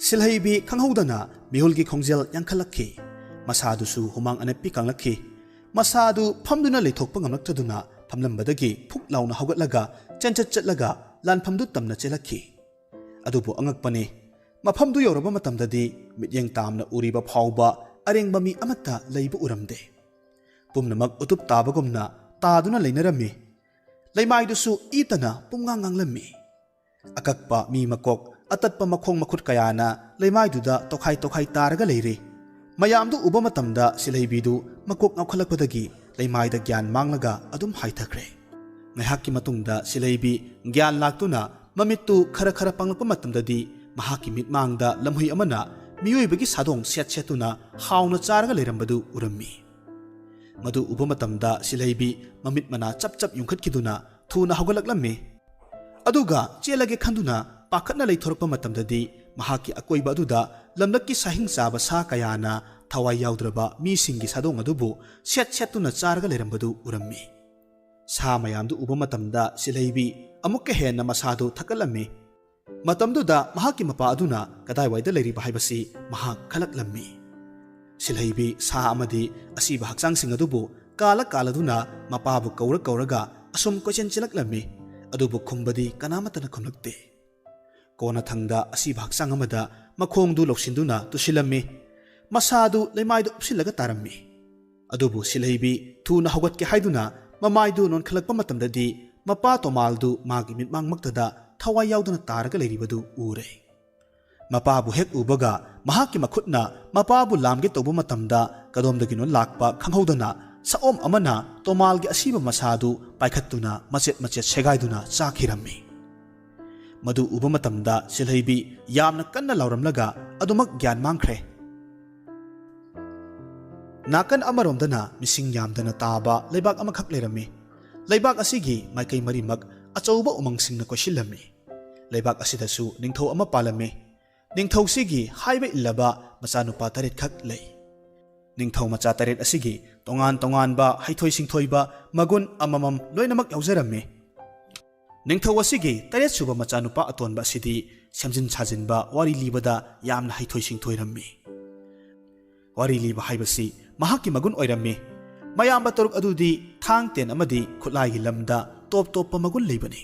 ꯁꯤꯜꯍꯩꯕꯤ ꯈꯪꯍꯧꯗꯅ ꯃꯤꯍꯨꯜꯒꯤ ꯈꯣꯡꯖꯦꯜ ꯌꯥꯡꯈꯠꯂꯛꯈꯤ꯫ ꯃꯁꯥꯗꯨꯁꯨ ꯍꯨꯃꯥꯡ ꯑꯅꯞꯄꯤ ꯀꯪꯂꯛꯈꯤ꯫ ꯃꯁꯥꯗꯨ ꯐꯝꯗꯨꯅ ꯂꯩꯊꯣꯛꯄ ꯉꯝꯂꯛꯇꯗꯨꯅ ꯐꯝꯂꯝꯕꯗꯒꯤ ꯐꯨꯛ ꯂꯥꯎꯅ ꯍꯧꯒꯠꯂꯒ ꯆꯦꯟꯆꯠ ꯆꯠꯂꯒ ꯂꯥꯟꯐꯝꯗꯨ ꯇꯝꯅ ꯆꯦꯜꯂꯛꯈꯤ꯫ ꯑꯗꯨꯕꯨ ꯑꯉꯛꯄꯅꯤ, ꯃꯐꯝꯗꯨ ꯌꯧꯔꯕ ꯃꯇꯝꯗꯗꯤ ꯃꯤꯠꯌꯦꯡ ꯇꯥꯝꯅ ꯎꯔꯤꯕ ꯐꯥꯎꯕ ꯑꯔꯦꯡꯕ ꯃꯤ ꯑꯃꯠꯇ ꯂꯩꯕ ꯎꯔꯝꯗꯦ꯫ ꯄꯨꯝꯅꯃꯛ ꯎꯇꯨꯞ ꯇꯥꯕꯒꯨꯝꯅ ꯇꯥꯗꯨꯅ ꯂꯩꯅꯔꯝꯃꯤ꯫ ꯂꯩꯃꯥꯏꯗꯨꯁꯨ ꯏꯇꯅ ꯄꯨꯝꯉꯥꯡ ꯉꯥꯡꯂꯝꯃꯤ꯫ ꯑꯀꯛꯄ ꯃꯤ ꯃꯀꯣꯛ, ꯑꯇꯠꯄ ꯃꯈꯣꯡ ꯃꯈꯨꯠ ꯀꯌꯥꯅ ꯂꯩꯃꯥꯏꯗꯨꯗ ꯇꯣꯈꯥꯏ ꯇꯣꯈꯥꯏ ꯇꯥꯔꯒ ꯂꯩꯔꯤ꯫ ꯃꯌꯥꯝꯗꯨ ꯎꯕ ꯃꯇꯝꯗ ꯁꯤꯂꯩꯕꯤꯗꯨ ꯃꯀꯣꯛ ꯉꯥꯎꯈꯠꯂꯛꯄꯗꯒꯤ ꯂꯩꯃꯥꯏꯗ ꯒ꯭ꯌꯥꯟ ꯃꯥꯡꯂꯒ ꯑꯗꯨꯝ ꯍꯥꯏꯊꯈ꯭ꯔꯦ꯫ ꯉꯥꯏꯍꯥꯛꯀꯤ ꯃꯇꯨꯡꯗ ꯁꯤꯂꯩꯕꯤ ꯒ꯭ꯌꯥꯟ ꯂꯥꯛꯇꯨꯅ ꯃꯃꯤꯠꯇꯨ ꯈꯔ ꯈꯔ ꯄꯥꯡꯂꯛꯄ ꯃꯇꯝꯗꯗꯤ ꯃꯍꯥꯛꯀꯤ ꯃꯤꯠꯃꯥꯡꯗ ꯂꯝꯍꯨꯏ ꯑꯃꯅ ꯃꯤꯑꯣꯏꯕꯒꯤ ꯁꯥꯗꯣꯡ ꯁꯦꯠ ꯁꯦꯠꯇꯨꯅ ꯍꯥꯎꯅ ꯆꯥꯔꯒ ꯂꯩꯔꯝꯕꯗꯨ ꯎꯔꯝꯃꯤ꯫ ꯃꯗꯨ ꯎꯕ ꯃꯇꯝꯗ ꯁꯤꯂꯩꯕꯤ ꯃꯃꯤꯠ ꯃꯅꯥ ꯆꯞ ꯆꯞ ꯌꯨꯡꯈꯠꯈꯤꯗꯨꯅ ꯊꯨꯅ ꯍꯧꯒꯠꯂꯛꯂꯝꯃꯤ꯫ ꯑꯗꯨꯒ ꯆꯦꯜꯂꯒꯦ ꯈꯟꯗꯨꯅ ꯄꯥꯈꯠꯅ ꯂꯩꯊꯣꯔꯛꯄ ꯃꯇꯝꯗꯗꯤ ꯃꯍꯥꯛꯀꯤ ꯑꯀꯣꯏꯕ ꯑꯗꯨꯗ ꯂꯝꯂꯛꯀꯤ ꯁꯥꯍꯤꯡ ꯆꯥꯕ ꯁꯥ ꯀꯌꯥꯅ ꯊꯋꯥꯏ ꯌꯥꯎꯗ꯭ꯔꯕ ꯃꯤꯁꯤꯡꯒꯤ ꯁꯥꯗꯣꯡ ꯑꯗꯨꯕꯨ ꯁꯦꯠ ꯁꯦꯠꯇꯨꯅ ꯆꯥꯔꯒ ꯂꯩꯔꯝꯕꯗꯨ ꯎꯔꯝꯃꯤ꯫ ꯁꯥ ꯃꯌꯥꯝꯗꯨ ꯎꯕ ꯃꯇꯝꯗ ꯁꯤꯂꯩꯕꯤ ꯑꯃꯨꯛꯀ ꯍꯦꯟꯅ ꯃꯁꯥꯗꯨ ꯊꯛꯀꯠꯂꯝꯃꯤ꯫ ꯃꯇꯝꯗꯨꯗ ꯃꯍꯥꯛꯀꯤ ꯃꯄꯥ ꯑꯗꯨꯅ ꯀꯗꯥꯏꯋꯥꯏꯗ ꯂꯩꯔꯤꯕ ꯍꯥꯏꯕꯁꯤ ꯃꯍꯥꯛ ꯈꯜꯂꯛꯂꯝꯃꯤ꯫ ꯁꯤꯜꯍꯩꯕꯤ ꯁꯥ ꯑꯃꯗꯤ ꯑꯁꯤꯕ ꯍꯛꯆꯥꯡꯁꯤꯡ ꯑꯗꯨꯕꯨ ꯀꯥꯂ ꯀꯥꯂꯗꯨꯅ ꯃꯄꯥꯕꯨ ꯀꯧꯔ ꯀꯧꯔꯒ ꯑꯁꯨꯝ ꯀꯣꯏꯆꯦꯟ ꯆꯦꯜꯂꯛꯂꯝꯃꯤ꯫ ꯑꯗꯨꯕꯨ ꯈꯨꯝꯕꯗꯤ ꯀꯅꯥꯃꯠꯇꯅ ꯈꯨꯝꯂꯛꯇꯦ꯫ ꯀꯣꯟꯅꯊꯪꯗ ꯑꯁꯤꯕ ꯍꯛꯆꯥꯡ ꯑꯃꯗ ꯃꯈꯣꯡꯗꯨ ꯂꯧꯁꯤꯟꯗꯨꯅ ꯇꯨꯁꯤꯜꯂꯝꯃꯤ꯫ ꯃꯁꯥꯗꯨ ꯂꯩꯃꯥꯏꯗ ꯎꯞꯁꯤꯜꯂꯒ ꯇꯥꯔꯝꯃꯤ꯫ ꯑꯗꯨꯕꯨ ꯁꯤꯜꯍꯩꯕꯤ ꯊꯨꯅ ꯍꯧꯒꯠꯀꯦ ꯍꯥꯏꯗꯨꯅ ꯃꯃꯥꯏꯗꯨ ꯅꯣꯟꯈꯠꯂꯛꯄ ꯃꯇꯝꯗꯗꯤ ꯃꯄꯥ ꯇꯣꯃꯥꯜꯗꯨ ꯃꯥꯒꯤ ꯃꯤꯠꯃꯥꯡꯃꯛꯇꯗ ꯊꯋꯥꯏ ꯌꯥꯎꯗꯅ ꯇꯥꯔꯒ ꯂꯩꯔꯤꯕꯗꯨ ꯎꯔꯦ꯫ ꯃꯄꯥꯕꯨ ꯍꯦꯛ ꯎꯕꯒ ꯃꯍꯥꯛꯀꯤ ꯃꯈꯨꯠꯅ ꯃꯄꯥꯕꯨ ꯂꯥꯝꯒꯦ ꯇꯧꯕ ꯃꯇꯝꯗ ꯀꯗꯣꯝꯗꯒꯤꯅꯣ ꯂꯥꯛꯄ ꯈꯪꯍꯧꯗꯅ ꯁꯑꯣꯝ ꯑꯃꯅ ꯇꯣꯃꯥꯜꯒꯤ ꯑꯁꯤꯕ ꯃꯁꯥꯗꯨ ꯄꯥꯏꯈꯠꯇꯨꯅ ꯃꯆꯦꯠ ꯃꯆꯦꯠ ꯁꯦꯒꯥꯏꯗꯨꯅ ꯆꯥꯈꯤꯔꯝꯃꯤ꯫ ꯃꯗꯨ ꯎꯕ ꯃꯇꯝꯗ ꯁꯤꯜꯍꯩꯕꯤ ꯌꯥꯝꯅ ꯀꯟꯅ ꯂꯥꯎꯔꯝꯂꯒ ꯑꯗꯨꯃꯛ ꯒ꯭ꯌꯥꯟ ꯃꯥꯡꯈ꯭ꯔꯦ꯫ ꯅꯥꯀꯟ ꯑꯃꯔꯣꯝꯗꯅ ꯃꯤꯁꯤꯡ ꯌꯥꯝꯗꯅ ꯇꯥꯕ ꯂꯩꯕꯥꯛ ꯑꯃꯈꯛ ꯂꯩꯔꯝꯃꯤ꯫ ꯂꯩꯕꯥꯛ ꯑꯁꯤꯒꯤ ꯃꯥꯏꯀꯩ ꯃꯔꯤꯃꯛ ꯑꯆꯧꯕ ꯎꯃꯪꯁꯤꯡꯅ ꯀꯣꯏꯁꯤꯜꯂꯝꯃꯤ꯫ ꯂꯩꯕꯥꯛ ꯑꯁꯤꯗꯁꯨ ꯅꯤꯡꯊꯧ ꯑꯃ ꯄꯥꯜꯂꯝꯃꯤ꯫ ꯅꯤꯡꯊꯧꯁꯤꯒꯤ ꯍꯥꯏꯕ ꯏꯜꯂꯕ ꯃꯆꯥꯅꯨꯄꯥ ꯇꯔꯦꯠꯈꯛ ꯂꯩ꯫ ꯅꯤꯡꯊꯧ ꯃꯆꯥ ꯇꯔꯦꯠ ꯑꯁꯤꯒꯤ ꯇꯣꯉꯥꯟ ꯇꯣꯉꯥꯟꯕ ꯍꯩꯊꯣꯏ ꯁꯤꯡꯊꯣꯏꯕ ꯃꯒꯨꯟ ꯑꯃꯃꯝ ꯂꯣꯏꯅꯃꯛ ꯌꯥꯎꯖꯔꯝꯃꯤ꯫ ꯅꯤꯡꯊꯧ ꯑꯁꯤꯒꯤ ꯇꯔꯦꯠ ꯁꯨꯕ ꯃꯆꯥꯅꯨꯄꯥ ꯑꯇꯣꯟꯕ ꯑꯁꯤꯗꯤ ꯁꯦꯝꯖꯤꯟ ꯁꯥꯖꯤꯟꯕ, ꯋꯥꯔꯤ ꯂꯤꯕꯗ ꯌꯥꯝꯅ ꯍꯩꯊꯣꯏ ꯁꯤꯡꯊꯣꯏꯔꯝꯃꯤ꯫ ꯋꯥꯔꯤ ꯂꯤꯕ ꯍꯥꯏꯕꯁꯤ ꯃꯍꯥꯛꯀꯤ ꯃꯒꯨꯟ ꯑꯣꯏꯔꯝꯃꯤ꯫ ꯃꯌꯥꯝꯕ ꯇꯔꯨꯛ ꯑꯗꯨꯗꯤ ꯊꯥꯡ ꯇꯦꯟ ꯑꯃꯗꯤ ꯈꯨꯠꯂꯥꯏꯒꯤ ꯂꯝꯗ ꯇꯣꯞ ꯇꯣꯞꯄ ꯃꯒꯨꯟ ꯂꯩꯕꯅꯤ꯫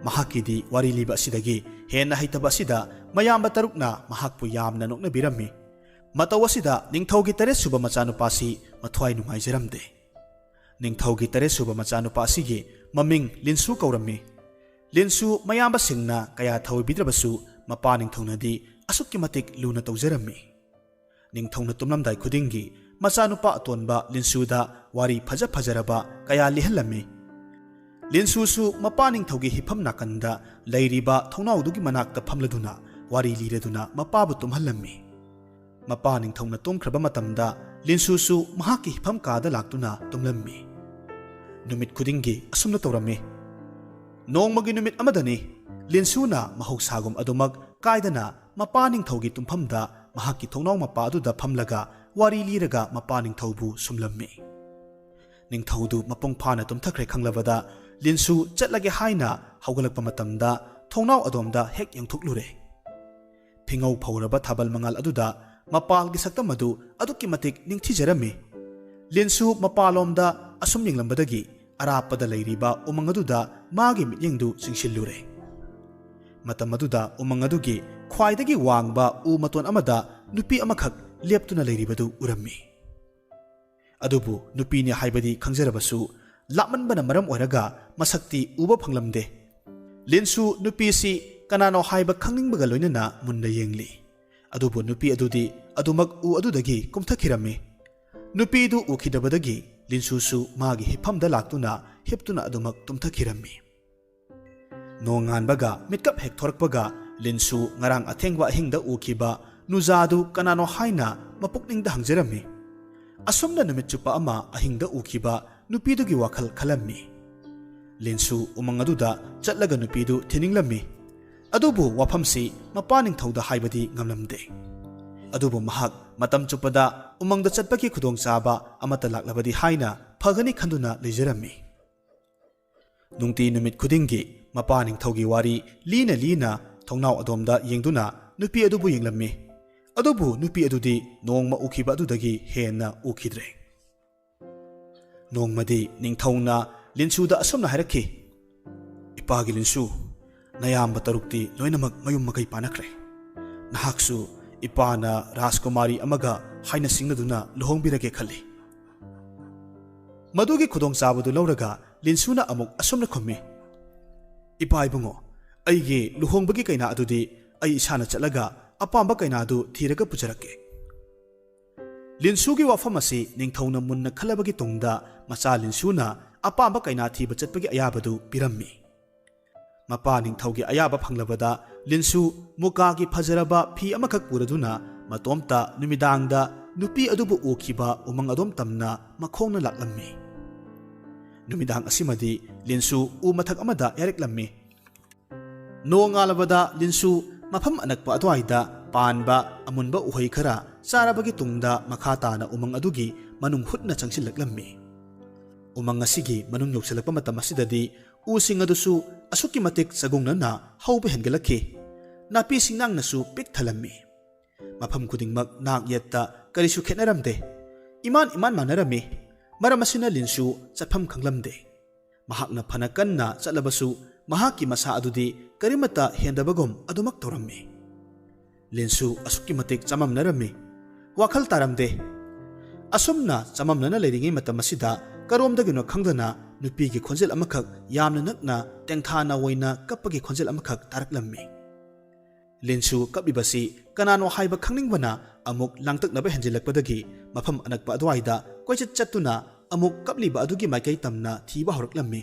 ꯃꯍꯥꯛꯀꯤꯗꯤ ꯋꯥꯔꯤ ꯂꯤꯕ ꯑꯁꯤꯗꯒꯤ ꯍꯦꯟꯅ ꯍꯩꯇꯕ ꯑꯁꯤꯗ ꯃꯌꯥꯝꯕ ꯇꯔꯨꯛꯅ ꯃꯍꯥꯛꯄꯨ ꯌꯥꯝꯅ ꯅꯣꯛꯅꯕꯤꯔꯝꯃꯤ꯫ ꯃꯇꯧ ꯑꯁꯤꯗ ꯅꯤꯡꯊꯧꯒꯤ ꯇꯔꯦꯠ ꯁꯨꯕ ꯃꯆꯥꯅꯨꯄꯥꯁꯤ ꯃꯊ꯭ꯋꯥꯏ ꯅꯨꯡꯉꯥꯏꯖꯔꯝꯗꯦ꯫ ꯅꯤꯡꯊꯧꯒꯤ ꯇꯔꯦꯠ ꯁꯨꯕ ꯃꯆꯥꯅꯨꯄꯥ ꯑꯁꯤꯒꯤ ꯃꯃꯤꯡ ꯂꯤꯟꯁꯨ ꯀꯧꯔꯝꯃꯤ꯫ ꯂꯤꯟꯁꯨ ꯃꯌꯥꯝꯕꯁꯤꯡꯅ ꯀꯌꯥ ꯊꯧꯑꯣꯏꯕꯤꯗ꯭ꯔꯕꯁꯨ ꯃꯄꯥ ꯅꯤꯡꯊꯧꯅꯗꯤ ꯑꯁꯨꯛꯀꯤ ꯃꯇꯤꯛ ꯂꯨꯅ ꯇꯧꯖꯔꯝꯃꯤ꯫ ꯅꯤꯡꯊꯧꯅ ꯇꯨꯝꯂꯝꯗꯥꯏ ꯈꯨꯗꯤꯡꯒꯤ ꯃꯆꯥꯅꯨꯄꯥ ꯑꯇꯣꯟꯕ ꯂꯤꯟꯁꯨꯗ ꯋꯥꯔꯤ ꯐꯖ ꯐꯖꯔꯕ ꯀꯌꯥ ꯂꯤꯍꯜꯂꯝꯃꯤ꯫ ꯂꯤꯟꯁꯨꯁꯨ ꯃꯄꯥ ꯅꯤꯡꯊꯧꯒꯤ ꯍꯤꯞꯐꯝ ꯅꯥꯀꯟꯗ ꯂꯩꯔꯤꯕ ꯊꯣꯡꯅꯥꯎꯗꯨꯒꯤ ꯃꯅꯥꯛꯇ ꯐꯝꯂꯗꯨꯅ ꯋꯥꯔꯤ ꯂꯤꯔꯗꯨꯅ ꯃꯄꯥꯕꯨ ꯇꯨꯝꯍꯜꯂꯝꯃꯤ꯫ ꯃꯄꯥ ꯅꯤꯡꯊꯧꯅ ꯇꯨꯝꯈ꯭ꯔꯕ ꯃꯇꯝꯗ ꯂꯤꯟꯁꯨꯁꯨ ꯃꯍꯥꯛꯀꯤ ꯍꯤꯞꯐꯝ ꯀꯥꯗ ꯂꯥꯛꯇꯨꯅ ꯇꯨꯝꯂꯝꯃꯤ꯫ ꯅꯨꯃꯤꯠ ꯈꯨꯗꯤꯡꯒꯤ ꯑꯁꯨꯝꯅ ꯇꯧꯔꯝꯃꯤ꯫ ꯅꯣꯡꯃꯒꯤ ꯅꯨꯃꯤꯠ ꯑꯃꯗꯅꯤ, ꯂꯤꯟꯁꯨꯅ ꯃꯍꯧꯁꯥꯒꯨꯝ ꯑꯗꯨꯃꯛ ꯀꯥꯏꯗꯅ ꯃꯄꯥ ꯅꯤꯡꯊꯧꯒꯤ ꯇꯨꯝꯐꯝꯗ ꯃꯍꯥꯛꯀꯤ ꯊꯣꯡꯅꯥꯎ ꯃꯄꯥ ꯑꯗꯨꯗ ꯐꯝꯂꯒ ꯋꯥꯔꯤ ꯂꯤꯔꯒ ꯃꯄꯥ ꯅꯤꯡꯊꯧꯕꯨ ꯁꯨꯝꯂꯝꯃꯤ꯫ ꯅꯤꯡꯊꯧꯗꯨ ꯃꯄꯨꯡ ꯐꯥꯅ ꯇꯨꯝꯊꯈ꯭ꯔꯦ ꯈꯪꯂꯕꯗ ꯂꯤꯟꯁꯨ ꯆꯠꯂꯒꯦ ꯍꯥꯏꯅ ꯍꯧꯒꯠꯂꯛꯄ ꯃꯇꯝꯗ ꯊꯣꯡꯅꯥꯎ ꯑꯗꯣꯝꯗ ꯍꯦꯛ ꯌꯦꯡꯊꯣꯛꯂꯨꯔꯦ꯫ ꯐꯤꯉꯧ ꯐꯧꯔꯕ ꯊꯥꯕꯜ ꯃꯉꯥꯜ ꯑꯗꯨꯗ ꯃꯄꯥꯜꯒꯤ ꯁꯛꯇꯝ ꯑꯗꯨ ꯑꯗꯨꯛꯀꯤ ꯃꯇꯤꯛ ꯅꯤꯡꯊꯤꯖꯔꯝꯃꯤ꯫ ꯂꯤꯟꯁꯨ ꯃꯄꯥꯜꯂꯣꯝꯗ ꯑꯁꯨꯝ ꯌꯦꯡꯂꯝꯕꯗꯒꯤ ꯑꯔꯥꯞꯄꯗ ꯂꯩꯔꯤꯕ ꯎꯃꯪ ꯑꯗꯨꯗ ꯃꯥꯒꯤ ꯃꯤꯠꯌꯦꯡꯗꯨ ꯆꯤꯡꯁꯤꯜꯂꯨꯔꯦ꯫ ꯃꯇꯝ ꯑꯗꯨꯗ ꯎꯃꯪ ꯑꯗꯨꯒꯤ ꯈ꯭ꯋꯥꯏꯗꯒꯤ ꯋꯥꯡꯕ ꯎ ꯃꯇꯣꯟ ꯑꯃꯗ ꯅꯨꯄꯤ ꯑꯃꯈꯛ ꯂꯦꯞꯇꯨꯅ ꯂꯩꯔꯤꯕꯗꯨ ꯎꯔꯝꯃꯤ꯫ ꯑꯗꯨꯕꯨ ꯅꯨꯄꯤꯅꯤ ꯍꯥꯏꯕꯗꯤ ꯈꯪꯖꯔꯕꯁꯨ, ꯂꯥꯞꯃꯟꯕꯅ ꯃꯔꯝ ꯑꯣꯏꯔꯒ ꯃꯁꯛꯇꯤ ꯎꯕ ꯐꯪꯂꯝꯗꯦ꯫ ꯂꯤꯟꯁꯨ ꯅꯨꯄꯤꯁꯤ ꯀꯅꯥꯅꯣ ꯍꯥꯏꯕ ꯈꯪꯅꯤꯡꯕꯒ ꯂꯣꯏꯅꯅ ꯃꯨꯟꯅ ꯌꯦꯡꯂꯤ꯫ ꯑꯗꯨꯕꯨ ꯅꯨꯄꯤ ꯑꯗꯨꯗꯤ ꯑꯗꯨꯃꯛ ꯎ ꯑꯗꯨꯗꯒꯤ ꯀꯨꯝꯊꯈꯤꯔꯝꯃꯤ꯫ ꯅꯨꯄꯤꯗꯨ ꯎꯈꯤꯗꯕꯗꯒꯤ ꯂꯤꯟꯁꯨꯁꯨ ꯃꯥꯒꯤ ꯍꯤꯞꯐꯝꯗ ꯂꯥꯛꯇꯨꯅ ꯍꯤꯞꯇꯨꯅ ꯑꯗꯨꯃꯛ ꯇꯨꯝꯊꯈꯤꯔꯝꯃꯤ꯫ ꯅꯣꯡꯉꯥꯟꯕꯒ ꯃꯤꯠꯀꯞ ꯍꯦꯛ ꯊꯣꯔꯛꯄꯒ ꯂꯤꯟꯁꯨ ꯉꯔꯥꯡ ꯑꯊꯦꯡꯕ ꯑꯍꯤꯡꯗ ꯎꯈꯤꯕ ꯅꯨꯖꯥꯗꯨ ꯀꯅꯥꯅꯣ ꯍꯥꯏꯅ ꯃꯄꯨꯛꯅꯤꯡꯗ ꯍꯪꯖꯔꯝꯃꯤ꯫ ꯑꯁꯨꯝꯅ ꯅꯨꯃꯤꯠ ꯆꯨꯞꯄ ꯑꯃ ꯑꯍꯤꯡꯗ ꯎꯈꯤꯕ ꯅꯨꯄꯤꯗꯨꯒꯤ ꯋꯥꯈꯜ ꯈꯜꯂꯝꯃꯤ꯫ ꯂꯤꯟꯁꯨ ꯎꯃꯪ ꯑꯗꯨꯗ ꯆꯠꯂꯒ ꯅꯨꯄꯤꯗꯨ ꯊꯤꯅꯤꯡꯂꯝꯃꯤ꯫ ꯑꯗꯨꯕꯨ ꯋꯥꯐꯝꯁꯤ ꯃꯄꯥ ꯅꯤꯡꯊꯧꯗ ꯍꯥꯏꯕꯗꯤ ꯉꯝꯂꯝꯗꯦ꯫ ꯑꯗꯨꯕꯨ ꯃꯍꯥꯛ ꯃꯇꯝ ꯆꯨꯞꯄꯗ ꯎꯃꯪꯗ ꯆꯠꯄꯒꯤ ꯈꯨꯗꯣꯡꯆꯥꯕ ꯑꯃꯠꯇ ꯂꯥꯛꯂꯕꯗꯤ ꯍꯥꯏꯅ ꯐꯒꯅꯤ ꯈꯟꯗꯨꯅ ꯂꯩꯖꯔꯝꯃꯤ꯫ ꯅꯨꯡꯇꯤ ꯅꯨꯃꯤꯠ ꯈꯨꯗꯤꯡꯒꯤ ꯃꯄꯥ ꯅꯤꯡꯊꯧꯒꯤ ꯋꯥꯔꯤ ꯂꯤꯅ ꯂꯤꯅ ꯊꯣꯡꯅꯥꯎ ꯑꯗꯣꯝꯗ ꯌꯦꯡꯗꯨꯅ ꯅꯨꯄꯤ ꯑꯗꯨꯕꯨ ꯌꯦꯡꯂꯝꯃꯤ꯫ ꯑꯗꯨꯕꯨ ꯅꯨꯄꯤ ꯑꯗꯨꯗꯤ ꯅꯣꯡꯃ ꯎꯈꯤꯕ ꯑꯗꯨꯗꯒꯤ ꯍꯦꯟꯅ ꯎꯈꯤꯗ꯭ꯔꯦ꯫ ꯅꯣꯡꯃꯗꯤ ꯅꯤꯡꯊꯧꯅ ꯂꯤꯟꯁꯨꯗ ꯑꯁꯨꯝꯅ ꯍꯥꯏꯔꯛꯈꯤ, "ꯏꯄꯥꯒꯤ ꯂꯤꯟꯁꯨ, ꯅꯌꯥꯝꯕ ꯇꯔꯨꯛꯇꯤ ꯂꯣꯏꯅꯃꯛ ꯃꯌꯨꯝ ꯃꯀꯩ ꯄꯥꯟꯅꯈ꯭ꯔꯦ꯫ ꯅꯍꯥꯛꯁꯨ ꯏꯄꯥꯅ ꯔꯥꯖꯀꯨꯃꯥꯔꯤ ꯑꯃꯒ ꯍꯥꯏꯅ ꯁꯤꯡꯅꯗꯨꯅ ꯂꯨꯍꯣꯡꯕꯤꯔꯒꯦ ꯈꯜꯂꯤ꯫" ꯃꯗꯨꯒꯤ ꯈꯨꯗꯣꯡꯆꯥꯕꯗꯨ ꯂꯧꯔꯒ ꯂꯤꯟꯁꯨꯅ ꯑꯃꯨꯛ ꯑꯁꯨꯝꯅ ꯈꯨꯝꯃꯤ, "ꯏꯄꯥ ꯏꯕꯨꯡꯉꯣ, ꯑꯩꯒꯤ ꯂꯨꯍꯣꯡꯕꯒꯤ ꯀꯩꯅꯥ ꯑꯗꯨꯗꯤ ꯑꯩ ꯏꯁꯥꯅ ꯆꯠꯂꯒ ꯑꯄꯥꯝꯕ ꯀꯩꯅꯥ ꯑꯗꯨ ꯊꯤꯔꯒ ꯄꯨꯖꯔꯛꯀꯦ꯫" ꯂꯤꯟꯁꯨꯒꯤ ꯋꯥꯐꯝ ꯑꯁꯤ ꯅꯤꯡꯊꯧꯅ ꯃꯨꯟꯅ ꯈꯜꯂꯕꯒꯤ ꯇꯨꯡꯗ ꯃꯆꯥ ꯂꯤꯟꯁꯨꯅ ꯑꯄꯥꯝꯕ ꯀꯩꯅꯥ ꯊꯤꯕ ꯆꯠꯄꯒꯤ ꯑꯌꯥꯕꯗꯨ ꯄꯤꯔꯝꯃꯤ꯫ ꯃꯄꯥ ꯅꯤꯡꯊꯧꯒꯤ ꯑꯌꯥꯕ ꯐꯪꯂꯕꯗ ꯂꯤꯟꯁꯨ ꯃꯨꯀꯥꯒꯤ ꯐꯖꯔꯕ ꯐꯤ ꯑꯃꯈꯛ ꯄꯨꯔꯗꯨꯅ ꯃꯇꯣꯝꯇ ꯅꯨꯃꯤꯗꯥꯡꯗ ꯅꯨꯄꯤ ꯑꯗꯨꯕꯨ ꯎꯈꯤꯕ ꯎꯃꯪ ꯑꯗꯣꯝ ꯇꯝꯅ ꯃꯈꯣꯡꯅ ꯂꯥꯛꯂꯝꯃꯤ꯫ ꯅꯨꯃꯤꯗꯥꯡ ꯑꯁꯤꯃꯗꯤ ꯂꯤꯟꯁꯨ ꯎ ꯃꯊꯛ ꯑꯃꯗ ꯌꯥꯔꯛꯂꯝꯃꯤ꯫ ꯅꯣꯡꯉꯥꯜꯂꯕꯗ ꯂꯤꯟꯁꯨ ꯃꯐꯝ ꯑꯅꯛꯄ ꯑꯗꯨꯋꯥꯏꯗ ꯄꯥꯟꯕ ꯑꯃꯨꯟꯕ ꯎꯍꯩ ꯈꯔ ꯆꯥꯔꯕꯒꯤ ꯇꯨꯡꯗ ꯃꯈꯥ ꯇꯥꯅ ꯎꯃꯪ ꯑꯗꯨꯒꯤ ꯃꯅꯨꯡ ꯍꯨꯠꯅ ꯆꯪꯁꯤꯜꯂꯛꯂꯝꯃꯤ꯫ ꯎꯃꯪ ꯑꯁꯤꯒꯤ ꯃꯅꯨꯡ ꯌꯧꯁꯤꯜꯂꯛꯄ ꯃꯇꯝ ꯑꯁꯤꯗꯗꯤ ꯎꯁꯤꯡ ꯑꯗꯨꯁꯨ ꯑꯁꯨꯛꯀꯤ ꯃꯇꯤꯛ ꯆꯒꯨꯡꯅꯅ ꯍꯧꯕ ꯍꯦꯟꯒꯠꯂꯛꯈꯤ꯫ ꯅꯥꯄꯤ ꯁꯤꯡꯅꯥꯡꯅꯁꯨ ꯄꯤꯛ ꯊꯜꯂꯝꯃꯤ꯫ ꯃꯐꯝ ꯈꯨꯗꯤꯡꯃꯛ ꯅꯥꯛ ꯌꯦꯠꯇ ꯀꯔꯤꯁꯨ ꯈꯦꯠꯅꯔꯝꯗꯦ꯫ ꯏꯃꯥꯟ ꯏꯃꯥꯟ ꯃꯥꯟꯅꯔꯝꯃꯤ꯫ ꯃꯔꯝ ꯑꯁꯤꯅ ꯂꯤꯟꯁꯨ ꯆꯠꯐꯝ ꯈꯪꯂꯝꯗꯦ꯫ ꯃꯍꯥꯛꯅ ꯐꯅ ꯀꯟꯅ ꯆꯠꯂꯕꯁꯨ ꯃꯍꯥꯛꯀꯤ ꯃꯁꯥ ꯑꯗꯨꯗꯤ ꯀꯔꯤꯃꯠꯇ ꯍꯦꯟꯗꯕꯒꯨꯝ ꯑꯗꯨꯃꯛ ꯇꯧꯔꯝꯃꯤ꯫ ꯂꯤꯟꯁꯨ ꯑꯁꯨꯛꯀꯤ ꯃꯇꯤꯛ ꯆꯃꯝꯅꯔꯝꯃꯤ꯫ ꯋꯥꯈꯜ ꯇꯥꯔꯝꯗꯦ꯫ ꯑꯁꯨꯝꯅ ꯆꯃꯝꯅꯅ ꯂꯩꯔꯤꯉꯩ ꯃꯇꯝ ꯑꯁꯤꯗ ꯀꯔꯣꯝꯗꯒꯤꯅꯣ ꯈꯪꯗꯅ ꯅꯨꯄꯤꯒꯤ ꯈꯣꯟꯖꯦꯜ ꯑꯃꯈꯛ ꯌꯥꯝꯅ ꯅꯛꯅ ꯇꯦꯡꯊꯥ ꯅꯥꯑꯣꯏꯅ ꯀꯞꯄꯒꯤ ꯈꯣꯟꯖꯦꯜ ꯑꯃꯈꯛ ꯇꯥꯔꯛꯂꯝꯃꯤ꯫ ꯂꯤꯟꯁꯨ ꯀꯞꯂꯤꯕꯁꯤ ꯀꯅꯥꯅꯣ ꯍꯥꯏꯕ ꯈꯪꯅꯤꯡꯕꯅ ꯑꯃꯨꯛ ꯂꯥꯡꯇꯛꯅꯕ ꯍꯦꯟꯖꯤꯜꯂꯛꯄꯗꯒꯤ ꯃꯐꯝ ꯑꯅꯛꯄ ꯑꯗꯨꯋꯥꯏꯗ ꯀꯣꯏꯆꯠ ꯆꯠꯇꯨꯅ ꯑꯃꯨꯛ ꯀꯞꯂꯤꯕ ꯑꯗꯨꯒꯤ ꯃꯥꯏꯀꯩ ꯇꯝꯅ ꯊꯤꯕ ꯍꯧꯔꯛꯂꯝꯃꯤ꯫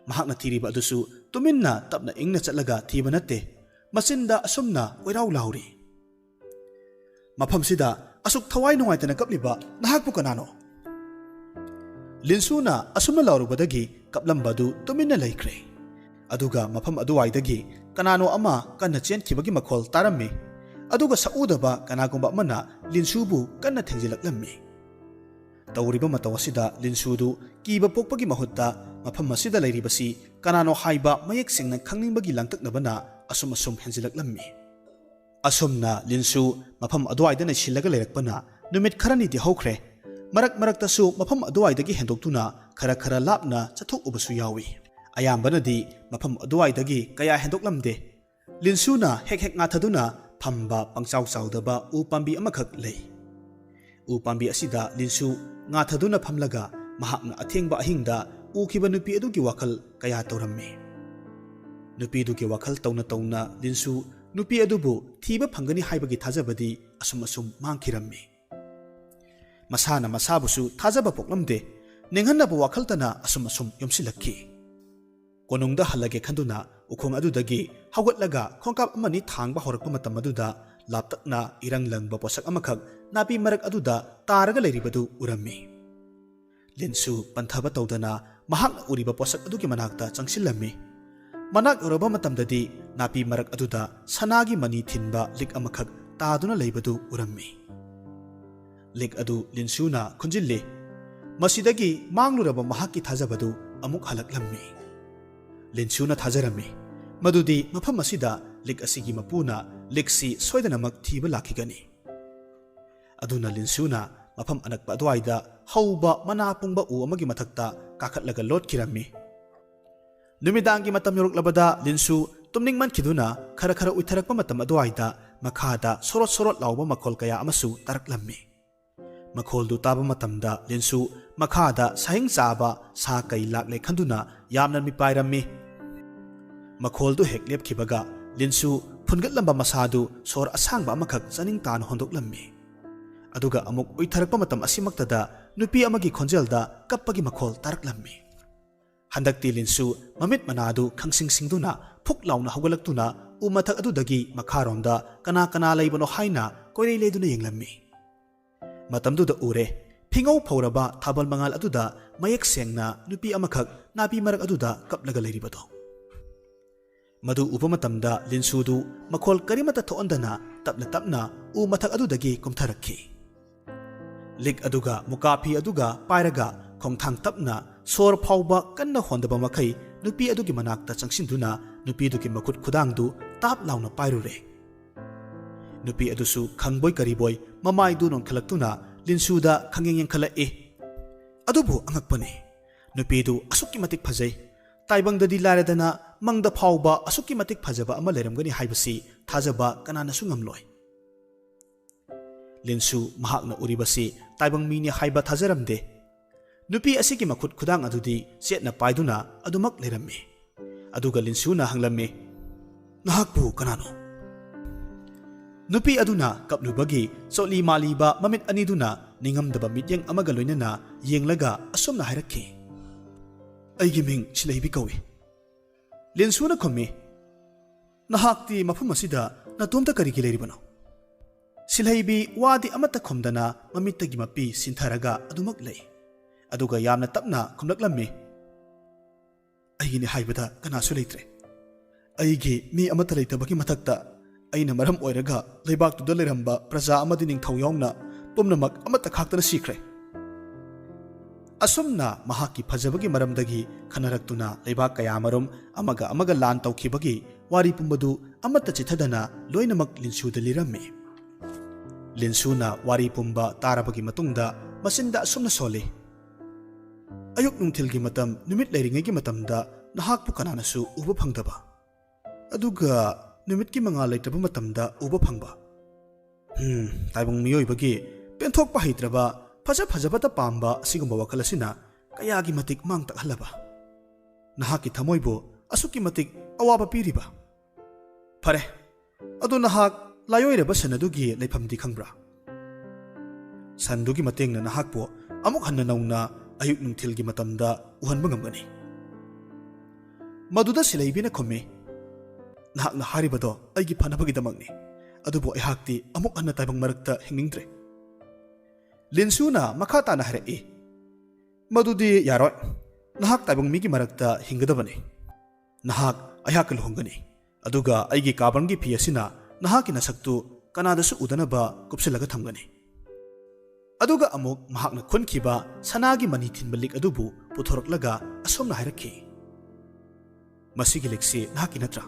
ꯃꯍꯥꯛꯅ ꯊꯤꯔꯤꯕ ꯑꯗꯨꯁꯨ ꯇꯨꯃꯤꯟꯅ ꯇꯞꯅ ꯏꯪꯅ ꯆꯠꯂꯒ ꯊꯤꯕ ꯅꯠꯇꯦ꯫ ꯃꯆꯤꯟꯗ ꯑꯁꯨꯝꯅ ꯀꯣꯏꯔꯥꯎ ꯂꯥꯎꯔꯤ, "ꯃꯐꯝꯁꯤꯗ ꯑꯁꯨꯛ ꯊꯋꯥꯏ ꯅꯨꯡꯉꯥꯏꯇꯅ ꯀꯞꯂꯤꯕ ꯅꯍꯥꯛꯄꯨ ꯀꯅꯥꯅꯣ?" ꯂꯤꯟꯁꯨꯅ ꯑꯁꯨꯝꯅ ꯂꯥꯎꯔꯨꯕꯗꯒꯤ ꯀꯞꯂꯝꯕ ꯑꯗꯨ ꯇꯨꯃꯤꯟꯅ ꯂꯩꯈ꯭ꯔꯦ꯫ ꯑꯗꯨꯒ ꯃꯐꯝ ꯑꯗꯨꯋꯥꯏꯗꯒꯤ ꯀꯅꯥꯅꯣ ꯑꯃ ꯀꯟꯅ ꯆꯦꯟꯈꯤꯕꯒꯤ ꯃꯈꯣꯜ ꯇꯥꯔꯝꯃꯤ꯫ ꯑꯗꯨꯒ ꯁꯛꯎꯗꯕ ꯀꯅꯥꯒꯨꯝꯕ ꯑꯃꯅ ꯂꯤꯟꯁꯨꯕꯨ ꯀꯟꯅ ꯊꯦꯡꯖꯤꯜꯂꯛꯂꯝꯃꯤ꯫ ꯇꯧꯔꯤꯕ ꯃꯇꯧ ꯑꯁꯤꯗ ꯂꯤꯟꯁꯨꯗꯨ ꯀꯤꯕ ꯄꯣꯛꯄꯒꯤ ꯃꯍꯨꯠꯇ ꯃꯐꯝ ꯑꯁꯤꯗ ꯂꯩꯔꯤꯕꯁꯤ ꯀꯅꯥꯅꯣ ꯍꯥꯏꯕ ꯃꯌꯦꯛ ꯁꯦꯡꯅ ꯈꯪꯅꯤꯡꯕꯒꯤ ꯂꯥꯡꯇꯛꯅꯕꯅ ꯑꯁꯨꯝ ꯑꯁꯨꯝ ꯍꯦꯟꯖꯤꯜꯂꯛꯂꯝꯃꯤ꯫ ꯑꯁꯨꯝꯅ ꯂꯤꯟꯁꯨ ꯃꯐꯝ ꯑꯗꯨꯋꯥꯏꯗ ꯅꯩꯁꯤꯜꯂꯒ ꯂꯩꯔꯛꯄꯅ ꯅꯨꯃꯤꯠ ꯈꯔꯅꯤꯗꯤ ꯍꯧꯈ꯭ꯔꯦ꯫ ꯃꯔꯛ ꯃꯔꯛꯇꯁꯨ ꯃꯐꯝ ꯑꯗꯨꯋꯥꯏꯗꯒꯤ ꯍꯦꯟꯗꯣꯛꯇꯨꯅ ꯈꯔ ꯈꯔ ꯂꯥꯞꯅ ꯆꯠꯊꯣꯛꯎꯕꯁꯨ ꯌꯥꯎꯏ꯫ ꯑꯌꯥꯝꯕꯅꯗꯤ ꯃꯐꯝ ꯑꯗꯨꯋꯥꯏꯗꯒꯤ ꯀꯌꯥ ꯍꯦꯟꯗꯣꯛꯂꯝꯗꯦ꯫ ꯂꯤꯟꯁꯨꯅ ꯍꯦꯛ ꯍꯦꯛ ꯉꯥꯊꯗꯨꯅ ꯐꯝꯕ ꯄꯪꯆꯥꯎ ꯆꯥꯎꯗꯕ ꯎ ꯄꯥꯝꯕꯤ ꯑꯃꯈꯛ ꯂꯩ꯫ ꯎ ꯄꯥꯝꯕꯤ ꯑꯁꯤꯗ ꯂꯤꯟꯁꯨ ꯉꯥꯊꯗꯨꯅ ꯐꯝꯂꯒ ꯃꯍꯥꯛꯅ ꯑꯊꯦꯡꯕ ꯑꯍꯤꯡꯗ ꯎꯈꯤꯕ ꯅꯨꯄꯤ ꯑꯗꯨꯒꯤ ꯋꯥꯈꯜ ꯀꯌꯥ ꯇꯧꯔꯝꯃꯤ꯫ ꯅꯨꯄꯤꯗꯨꯒꯤ ꯋꯥꯈꯜ ꯇꯧꯅ ꯇꯧꯅ ꯂꯤꯟꯁꯨ ꯅꯨꯄꯤ ꯑꯗꯨꯕꯨ ꯊꯤꯕ ꯐꯪꯒꯅꯤ ꯍꯥꯏꯕꯒꯤ ꯊꯥꯖꯕꯗꯤ ꯑꯁꯨꯝ ꯑꯁꯨꯝ ꯃꯥꯡꯈꯤꯔꯝꯃꯤ꯫ ꯃꯁꯥꯅ ꯃꯁꯥꯕꯨꯁꯨ ꯊꯥꯖꯕ ꯄꯣꯛꯂꯝꯗꯦ꯫ ꯅꯤꯡꯍꯟꯅꯕ ꯋꯥꯈꯜꯇꯅ ꯑꯁꯨꯝ ꯑꯁꯨꯝ ꯌꯣꯝꯁꯤꯜꯂꯛꯈꯤ꯫ ꯀꯣꯅꯨꯡꯗ ꯍꯜꯂꯒꯦ ꯈꯟꯗꯨꯅ ꯎꯈꯣꯡ ꯑꯗꯨꯗꯒꯤ ꯍꯧꯒꯠꯂꯒ ꯈꯣꯡꯀꯥꯞ ꯑꯃꯅꯤ ꯊꯥꯡꯕ ꯍꯧꯔꯛꯄ ꯃꯇꯝ ꯑꯗꯨꯗ ꯂꯥꯞꯇꯛꯅ ꯏꯔꯪ ꯂꯪꯕ ꯄꯣꯠꯁꯛ ꯑꯃꯈꯛ ꯅꯥꯄꯤ ꯃꯔꯛ ꯑꯗꯨꯗ ꯇꯥꯔꯒ ꯂꯩꯔꯤꯕꯗꯨ ꯎꯔꯝꯃꯤ꯫ ꯂꯤꯟꯁꯨ ꯄꯟꯊꯕ ꯇꯧꯗꯅ ꯃꯍꯥꯛꯅ ꯎꯔꯤꯕ ꯄꯣꯠꯁꯛ ꯑꯗꯨꯒꯤ ꯃꯅꯥꯛꯇ ꯆꯪꯁꯤꯜꯂꯝꯃꯤ꯫ ꯃꯅꯥꯛ ꯌꯧꯔꯕ ꯃꯇꯝꯗꯗꯤ ꯅꯥꯄꯤ ꯃꯔꯛ ꯑꯗꯨꯗ ꯁꯅꯥꯒꯤ ꯃꯅꯤ ꯊꯤꯟꯕ ꯂꯤꯛ ꯑꯃꯈꯛ ꯇꯥꯗꯨꯅ ꯂꯩꯕꯗꯨ ꯎꯔꯝꯃꯤ꯫ ꯂꯤꯛ ꯑꯗꯨ ꯂꯤꯟꯁꯨꯅ ꯈꯨꯟꯖꯤꯜꯂꯤ꯫ ꯃꯁꯤꯗꯒꯤ ꯃꯥꯡꯂꯨꯔꯕ ꯃꯍꯥꯛꯀꯤ ꯊꯥꯖꯕꯗꯨ ꯑꯃꯨꯛ ꯍꯜꯂꯛꯂꯝꯃꯤ꯫ ꯂꯤꯟꯁꯨꯅ ꯊꯥꯖꯔꯝꯃꯤ ꯃꯗꯨꯗꯤ ꯃꯐꯝ ꯑꯁꯤꯗ ꯂꯤꯛ ꯑꯁꯤꯒꯤ ꯃꯄꯨꯅ ꯂꯤꯛꯁꯤ ꯁꯣꯏꯗꯅꯃꯛ ꯊꯤꯕ ꯂꯥꯛꯈꯤꯒꯅꯤ꯫ ꯑꯗꯨꯅ ꯂꯤꯟꯁꯨꯅ ꯃꯐꯝ ꯑꯅꯛꯄ ꯑꯗꯨꯋꯥꯏꯗ ꯍꯧꯕ ꯃꯅꯥ ꯄꯨꯡꯕ ꯎ ꯑꯃꯒꯤ ꯃꯊꯛꯇ ꯀꯥꯈꯠꯂꯒ ꯂꯣꯠꯈꯤꯔꯝꯃꯤ꯫ ꯅꯨꯃꯤꯗꯥꯡꯒꯤ ꯃꯇꯝ ꯌꯧꯔꯛꯂꯕꯗ ꯂꯤꯟꯁꯨ ꯇꯨꯝꯅꯤꯡꯃꯟꯈꯤꯗꯨꯅ ꯈꯔ ꯈꯔ ꯎꯏꯊꯔꯛꯄ ꯃꯇꯝ ꯑꯗꯨꯋꯥꯏꯗ ꯃꯈꯥꯗ ꯁꯣꯔꯣꯠ ꯁꯣꯔꯣꯠ ꯂꯥꯎꯕ ꯃꯈꯣꯜ ꯀꯌꯥ ꯑꯃꯁꯨ ꯇꯥꯔꯛꯂꯝꯃꯤ꯫ ꯃꯈꯣꯜꯗꯨ ꯇꯥꯕ ꯃꯇꯝꯗ ꯂꯤꯟꯁꯨ ꯃꯈꯥꯗ ꯁꯥꯍꯤꯡ ꯆꯥꯕ ꯁꯥ ꯀꯩ ꯂꯥꯛꯂꯦ ꯈꯟꯗꯨꯅ ꯌꯥꯝꯅ ꯃꯤꯄꯥꯏꯔꯝꯃꯤ꯫ ꯃꯈꯣꯜꯗꯨ ꯍꯦꯛ ꯂꯦꯞꯈꯤꯕꯒ ꯂꯤꯟꯁꯨ ꯐꯨꯟꯒꯠꯂꯝꯕ ꯃꯁꯥꯗꯨ ꯁꯣꯔ ꯑꯁꯥꯡꯕ ꯑꯃꯈꯛ ꯆꯥꯅꯤꯡ ꯇꯥꯅ ꯍꯣꯟꯗꯣꯛꯂꯝꯃꯤ꯫ ꯑꯗꯨꯒ ꯑꯃꯨꯛ ꯎꯏꯊꯔꯛꯄ ꯃꯇꯝ ꯑꯁꯤꯃꯛꯇꯗ ꯅꯨꯄꯤ ꯑꯃꯒꯤ ꯈꯣꯟꯖꯦꯜꯗ ꯀꯞꯄꯒꯤ ꯃꯈꯣꯜ ꯇꯥꯔꯛꯂꯝꯃꯤ꯫ ꯍꯟꯗꯛꯇꯤ ꯂꯤꯟꯁꯨ ꯃꯃꯤꯠ ꯃꯅꯥꯗꯨ ꯈꯪꯁꯤꯡ ꯁꯤꯡꯗꯨꯅ ꯐꯨꯛ ꯂꯥꯎꯅ ꯍꯧꯒꯠꯂꯛꯇꯨꯅ ꯎ ꯃꯊꯛ ꯑꯗꯨꯗꯒꯤ ꯃꯈꯥꯔꯣꯝꯗ ꯀꯅꯥ ꯀꯅꯥ ꯂꯩꯕꯅꯣ ꯍꯥꯏꯅ ꯀꯣꯏꯔꯩ ꯂꯩꯗꯨꯅ ꯌꯦꯡꯂꯝꯃꯤ꯫ ꯃꯇꯝꯗꯨꯗ ꯎꯔꯦ, ꯐꯤꯉꯧ ꯐꯧꯔꯕ ꯊꯥꯕꯜ ꯃꯉꯥꯜ ꯑꯗꯨꯗ ꯃꯌꯦꯛ ꯁꯦꯡꯅ ꯅꯨꯄꯤ ꯑꯃꯈꯛ ꯅꯥꯄꯤ ꯃꯔꯛ ꯑꯗꯨꯗ ꯀꯞꯂꯒ ꯂꯩꯔꯤꯕꯗꯣ꯫ ꯃꯗꯨ ꯎꯕ ꯃꯇꯝꯗ ꯂꯤꯟꯁꯨꯗꯨ ꯃꯈꯣꯜ ꯀꯔꯤꯃꯠꯇ ꯊꯣꯛꯍꯟꯗꯅ ꯇꯞꯅ ꯇꯞꯅ ꯎ ꯃꯊꯛ ꯑꯗꯨꯗꯒꯤ ꯀꯨꯝꯊꯔꯛꯈꯤ꯫ ꯂꯤꯛ ꯑꯗꯨꯒ ꯃꯨꯀꯥ ꯐꯤ ꯑꯗꯨꯒ ꯄꯥꯏꯔꯒ ꯈꯣꯡꯊꯥꯡ ꯇꯞꯅ ꯁꯣꯔ ꯐꯥꯎꯕ ꯀꯟꯅ ꯍꯣꯟꯗꯕ ꯃꯈꯩ ꯅꯨꯄꯤ ꯑꯗꯨꯒꯤ ꯃꯅꯥꯛꯇ ꯆꯪꯁꯤꯟꯗꯨꯅ ꯅꯨꯄꯤꯗꯨꯒꯤ ꯃꯈꯨꯠ ꯈꯨꯗꯥꯡꯗꯨ ꯇꯥꯞ ꯂꯥꯎꯅ ꯄꯥꯏꯔꯨꯔꯦ꯫ ꯅꯨꯄꯤ ꯑꯗꯨꯁꯨ ꯈꯪꯕꯣꯏ ꯀꯔꯤꯕꯣꯏ ꯃꯃꯥꯏꯗꯨ ꯅꯣꯟꯈꯠꯂꯛꯇꯨꯅ ꯂꯤꯟꯁꯨꯗ ꯈꯪꯌꯦꯡ ꯌꯦꯡꯈꯠꯂꯛꯏ꯫ ꯑꯗꯨꯕꯨ ꯑꯉꯛꯄꯅꯤ, ꯅꯨꯄꯤꯗꯨ ꯑꯁꯨꯛꯀꯤ ꯃꯇꯤꯛ ꯐꯖꯩ꯫ ꯇꯥꯏꯕꯪꯗꯗꯤ ꯂꯥꯏꯔꯗꯅ ꯃꯪꯗ ꯐꯥꯎꯕ ꯑꯁꯨꯛꯀꯤ ꯃꯇꯤꯛ ꯐꯖꯕ ꯑꯃ ꯂꯩꯔꯝꯒꯅꯤ ꯍꯥꯏꯕꯁꯤ ꯊꯥꯖꯕ ꯀꯅꯥꯅꯁꯨ ꯉꯝꯂꯣꯏ꯫ ꯂꯤꯟꯁꯨ ꯃꯍꯥꯛꯅ ꯎꯔꯤꯕꯁꯤ ꯇꯥꯏꯕꯪ ꯃꯤꯅꯤ ꯍꯥꯏꯕ ꯊꯥꯖꯔꯝꯗꯦ꯫ ꯅꯨꯄꯤ ꯑꯁꯤꯒꯤ ꯃꯈꯨꯠ ꯈꯨꯗꯥꯡ ꯑꯗꯨꯗꯤ ꯆꯦꯠꯅ ꯄꯥꯏꯗꯨꯅ ꯑꯗꯨꯃꯛ ꯂꯩꯔꯝꯃꯤ꯫ ꯑꯗꯨꯒ ꯂꯤꯟꯁꯨꯅ ꯍꯪꯂꯝꯃꯤ, "ꯅꯍꯥꯛꯄꯨ ꯀꯅꯥꯅꯣ?" ꯅꯨꯄꯤ ꯑꯗꯨꯅ ꯀꯞꯂꯨꯕꯒꯤ ꯆꯣꯠꯂꯤ ꯃꯥꯜꯂꯤꯕ ꯃꯃꯤꯠ ꯑꯅꯤꯗꯨꯅ ꯅꯤꯡꯉꯝꯗꯕ ꯃꯤꯠꯌꯦꯡ ꯑꯃꯒ ꯂꯣꯏꯅꯅ ꯌꯦꯡꯂꯒ ꯑꯁꯨꯝꯅ ꯍꯥꯏꯔꯛꯈꯤ, "ꯑꯩꯒꯤ ꯃꯤꯡ ꯁꯤꯂꯩꯕꯤ ꯀꯧꯏ꯫" ꯂꯤꯟꯁꯨꯅ ꯈꯨꯝꯃꯤ, "ꯅꯍꯥꯛꯇꯤ ꯃꯐꯝ ꯑꯁꯤꯗ ꯅꯇꯣꯝꯇ ꯀꯔꯤꯒꯤ ꯂꯩꯔꯤꯕꯅꯣ?" ꯁꯤꯂꯩꯕꯤ ꯋꯥꯗꯤ ꯑꯃꯠꯇ ꯈꯨꯝꯗꯅ ꯃꯃꯤꯠꯇꯒꯤ ꯃꯄꯤ ꯁꯤꯟꯊꯔꯒ ꯑꯗꯨꯃꯛ ꯂꯩ꯫ ꯑꯗꯨꯒ ꯌꯥꯝꯅ ꯇꯞꯅ ꯈꯨꯝꯂꯛꯂꯝꯃꯤ, "ꯑꯩꯒꯤꯅꯤ ꯍꯥꯏꯕꯗ ꯀꯅꯥꯁꯨ ꯂꯩꯇ꯭ꯔꯦ꯫ ꯑꯩꯒꯤ ꯃꯤ ꯑꯃꯠꯇ ꯂꯩꯇꯕꯒꯤ ꯃꯊꯛꯇ ꯑꯩꯅ ꯃꯔꯝ ꯑꯣꯏꯔꯒ ꯂꯩꯕꯥꯛꯇꯨꯗ ꯂꯩꯔꯝꯕ ꯄ꯭ꯔꯖꯥ ꯑꯃꯗꯤ ꯅꯤꯡꯊꯧ ꯌꯥꯎꯅ ꯄꯨꯝꯅꯃꯛ ꯑꯃꯠꯇ ꯈꯥꯛꯇꯅ ꯁꯤꯈ꯭ꯔꯦ꯫" ꯑꯁꯨꯝꯅ ꯃꯍꯥꯛꯀꯤ ꯐꯖꯕꯒꯤ ꯃꯔꯝꯗꯒꯤ ꯈꯟꯅꯔꯛꯇꯨꯅ ꯂꯩꯕꯥꯛ ꯀꯌꯥꯃꯔꯨꯝ ꯑꯃꯒ ꯑꯃꯒ ꯂꯥꯟ ꯇꯧꯈꯤꯕꯒꯤ ꯋꯥꯔꯤ ꯄꯨꯝꯕꯗꯨ ꯑꯃꯠꯇ ꯆꯤꯠꯊꯗꯅ ꯂꯣꯏꯅꯃꯛ ꯂꯤꯟꯁꯨꯗ ꯂꯤꯔꯝꯃꯤ꯫ ꯂꯤꯟꯁꯨꯅ ꯋꯥꯔꯤ ꯄꯨꯝꯕ ꯇꯥꯔꯕꯒꯤ ꯃꯇꯨꯡꯗ ꯃꯆꯤꯟꯗ ꯑꯁꯨꯝꯅ ꯁꯣꯜꯂꯤ, "ꯑꯌꯨꯛ ꯅꯨꯡꯊꯤꯜꯒꯤ ꯃꯇꯝ, ꯅꯨꯃꯤꯠ ꯂꯩꯔꯤꯉꯩꯒꯤ ꯃꯇꯝꯗ ꯅꯍꯥꯛꯄꯨ ꯀꯅꯥꯅꯁꯨ ꯎꯕ ꯐꯪꯗꯕ, ꯑꯗꯨꯒ ꯅꯨꯃꯤꯠꯀꯤ ꯃꯉꯥꯜ ꯂꯩꯇ꯭ꯔꯕ ꯃꯇꯝꯗ ꯎꯕ ꯐꯪꯕ꯫ ꯍꯝ, ꯇꯥꯏꯕꯪ ꯃꯤꯑꯣꯏꯕꯒꯤ ꯄꯦꯟꯊꯣꯛꯄ ꯍꯩꯇ꯭ꯔꯕ, ꯐꯖ ꯐꯖꯕꯇ ꯄꯥꯝꯕ ꯑꯁꯤꯒꯨꯝꯕ ꯋꯥꯈꯜ ꯑꯁꯤꯅ ꯀꯌꯥꯒꯤ ꯃꯇꯤꯛ ꯃꯥꯡ ꯇꯥꯛꯍꯜꯂꯕ꯫ ꯅꯍꯥꯛꯀꯤ ꯊꯃꯣꯏꯕꯨ ꯑꯁꯨꯛꯀꯤ ꯃꯇꯤꯛ ꯑꯋꯥꯕ ꯄꯤꯔꯤꯕ꯫ ꯐꯔꯦ, ꯑꯗꯨ ꯅꯍꯥꯛ ꯂꯥꯏꯑꯣꯏꯔꯕ ꯁꯟ ꯑꯗꯨꯒꯤ ꯂꯩꯐꯝꯗꯤ ꯈꯪꯕ꯭ꯔꯥ? ꯁꯟꯗꯨꯒꯤ ꯃꯇꯦꯡꯅ ꯅꯍꯥꯛꯄꯨ ꯑꯃꯨꯛ ꯍꯟꯅ ꯅꯧꯅ ꯑꯌꯨꯛ ꯅꯨꯡꯊꯤꯜꯒꯤ ꯃꯇꯝꯗ ꯎꯍꯟꯕ ꯉꯝꯒꯅꯤ꯫" ꯃꯗꯨꯗ ꯁꯤꯂꯩꯕꯤꯅ ꯈꯨꯝꯃꯤ, "ꯅꯍꯥꯛꯅ ꯍꯥꯏꯔꯤꯕꯗꯣ ꯑꯩꯒꯤ ꯐꯅꯕꯒꯤꯗꯃꯛꯅꯤ, ꯑꯗꯨꯕꯨ ꯑꯩꯍꯥꯛꯇꯤ ꯑꯃꯨꯛ ꯍꯟꯅ ꯇꯥꯏꯕꯪ ꯃꯔꯛꯇ ꯍꯤꯡꯅꯤꯡꯗ꯭ꯔꯦ꯫" ꯂꯤꯟꯁꯨꯅ ꯃꯈꯥ ꯇꯥꯅ ꯍꯥꯏꯔꯛꯏ, "ꯃꯗꯨꯗꯤ ꯌꯥꯔꯣꯏ꯫ ꯅꯍꯥꯛ ꯇꯥꯏꯕꯪ ꯃꯤꯒꯤ ꯃꯔꯛꯇ ꯍꯤꯡꯒꯗꯕꯅꯤ꯫ ꯅꯍꯥꯛ ꯑꯩꯍꯥꯛꯀ ꯂꯨꯍꯣꯡꯒꯅꯤ, ꯑꯗꯨꯒ ꯑꯩꯒꯤ ꯀꯥꯕꯟꯒꯤ ꯐꯤ ꯑꯁꯤꯅ ꯅꯍꯥꯛꯀꯤ ꯅꯁꯛꯇꯨ ꯀꯅꯥꯗꯁꯨ ꯎꯗꯅꯕ ꯀꯨꯞꯁꯤꯜꯂꯒ ꯊꯝꯒꯅꯤ꯫" ꯑꯗꯨꯒ ꯑꯃꯨꯛ ꯃꯍꯥꯛꯅ ꯈꯨꯟꯈꯤꯕ ꯁꯅꯥꯒꯤ ꯃꯅꯤ ꯊꯤꯟꯕ ꯂꯤꯛ ꯑꯗꯨꯕꯨ ꯄꯨꯊꯣꯔꯛꯂꯒ ꯑꯁꯨꯝꯅ ꯍꯥꯏꯔꯛꯈꯤ, "ꯃꯁꯤꯒꯤ ꯂꯤꯛꯁꯤ ꯅꯍꯥꯛꯀꯤ ꯅꯠꯇ꯭ꯔꯥ?"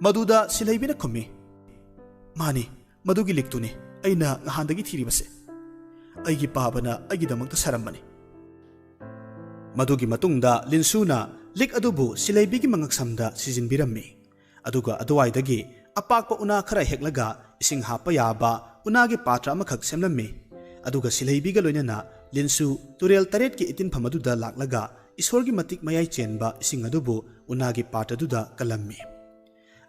ꯃꯗꯨꯗ ꯁꯤꯜꯍꯩꯕꯤꯅ ꯈꯨꯝꯃꯤ, "ꯃꯥꯅꯤ, ꯃꯗꯨꯒꯤ ꯂꯤꯛꯇꯨꯅꯤ ꯑꯩꯅ ꯅꯍꯥꯟꯗꯒꯤ ꯊꯤꯔꯤꯕꯁꯦ꯫ ꯑꯩꯒꯤ ꯄꯥꯕꯅ ꯑꯩꯒꯤꯗꯃꯛꯇ ꯁꯥꯔꯝꯕꯅꯤ꯫" ꯃꯗꯨꯒꯤ ꯃꯇꯨꯡꯗ ꯂꯤꯟꯁꯨꯅ ꯂꯤꯛ ꯑꯗꯨꯕꯨ ꯁꯤꯜꯍꯩꯕꯤꯒꯤ ꯃꯉꯛꯁꯝꯗ ꯁꯤꯖꯤꯟꯕꯤꯔꯝꯃꯤ꯫ ꯑꯗꯨꯒ ꯑꯗꯨꯋꯥꯏꯗꯒꯤ ꯑꯄꯥꯛꯄ ꯎꯅꯥ ꯈꯔ ꯍꯦꯛꯂꯒ ꯏꯁꯤꯡ ꯍꯥꯞꯄ ꯌꯥꯕ ꯎꯅꯥꯒꯤ ꯄꯥꯇ꯭ꯔ ꯑꯃꯈꯛ ꯁꯦꯝꯂꯝꯃꯤ꯫ ꯑꯗꯨꯒ ꯁꯤꯜꯍꯩꯕꯤꯒ ꯂꯣꯏꯅꯅ ꯂꯤꯟꯁꯨ ꯇꯨꯔꯦꯜ ꯇꯔꯦꯠꯀꯤ ꯏꯇꯤꯟꯐꯝ ꯑꯗꯨꯗ ꯂꯥꯛꯂꯒ ꯏꯁꯣꯔꯒꯤ ꯃꯇꯤꯛ ꯃꯌꯥꯏ ꯆꯦꯟꯕ ꯏꯁꯤꯡ ꯑꯗꯨꯕꯨ ꯎꯅꯥꯒꯤ ꯄꯥꯇ꯭ꯔꯗꯨꯗ ꯀꯜꯂꯝꯃꯤ꯫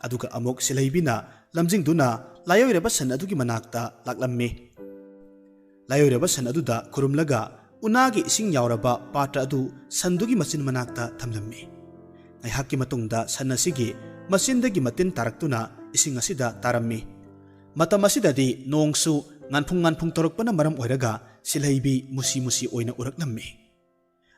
ꯑꯗꯨꯒ ꯑꯃꯨꯛ ꯁꯤꯜꯍꯩꯕꯤꯅ ꯂꯝꯖꯤꯡꯗꯨꯅ ꯂꯥꯏꯑꯣꯏꯔꯕ ꯁꯟ ꯑꯗꯨꯒꯤ ꯃꯅꯥꯛꯇ ꯂꯥꯛꯂꯝꯃꯤ꯫ ꯂꯥꯏꯑꯣꯏꯔꯕ ꯁꯟ ꯑꯗꯨꯗ ꯈꯨꯔꯨꯝꯂꯒ ꯎꯅꯥꯒꯤ ꯏꯁꯤꯡ ꯌꯥꯎꯔꯕ ꯄꯥꯇ꯭ꯔ ꯑꯗꯨ ꯁꯟꯗꯨꯒꯤ ꯃꯆꯤꯟ ꯃꯅꯥꯛꯇ ꯊꯝꯂꯝꯃꯤ꯫ ꯉꯥꯏꯍꯥꯛꯀꯤ ꯃꯇꯨꯡꯗ ꯁꯟ ꯑꯁꯤꯒꯤ ꯃꯆꯤꯟꯗꯒꯤ ꯃꯇꯤꯟ ꯇꯥꯔꯛꯇꯨꯅ ꯏꯁꯤꯡ ꯑꯁꯤꯗ ꯇꯥꯔꯝꯃꯤ꯫ ꯃꯇꯝ ꯑꯁꯤꯗꯗꯤ ꯅꯣꯡꯁꯨ ꯉꯥꯟꯐꯨꯡ ꯉꯥꯟꯐꯨꯡ ꯇꯧꯔꯛꯄꯅ ꯃꯔꯝ ꯑꯣꯏꯔꯒ ꯁꯤꯜꯍꯩꯕꯤ ꯃꯨꯁꯤ ꯃꯨꯁꯤ ꯑꯣꯏꯅ ꯎꯔꯛꯂꯝꯃꯤ꯫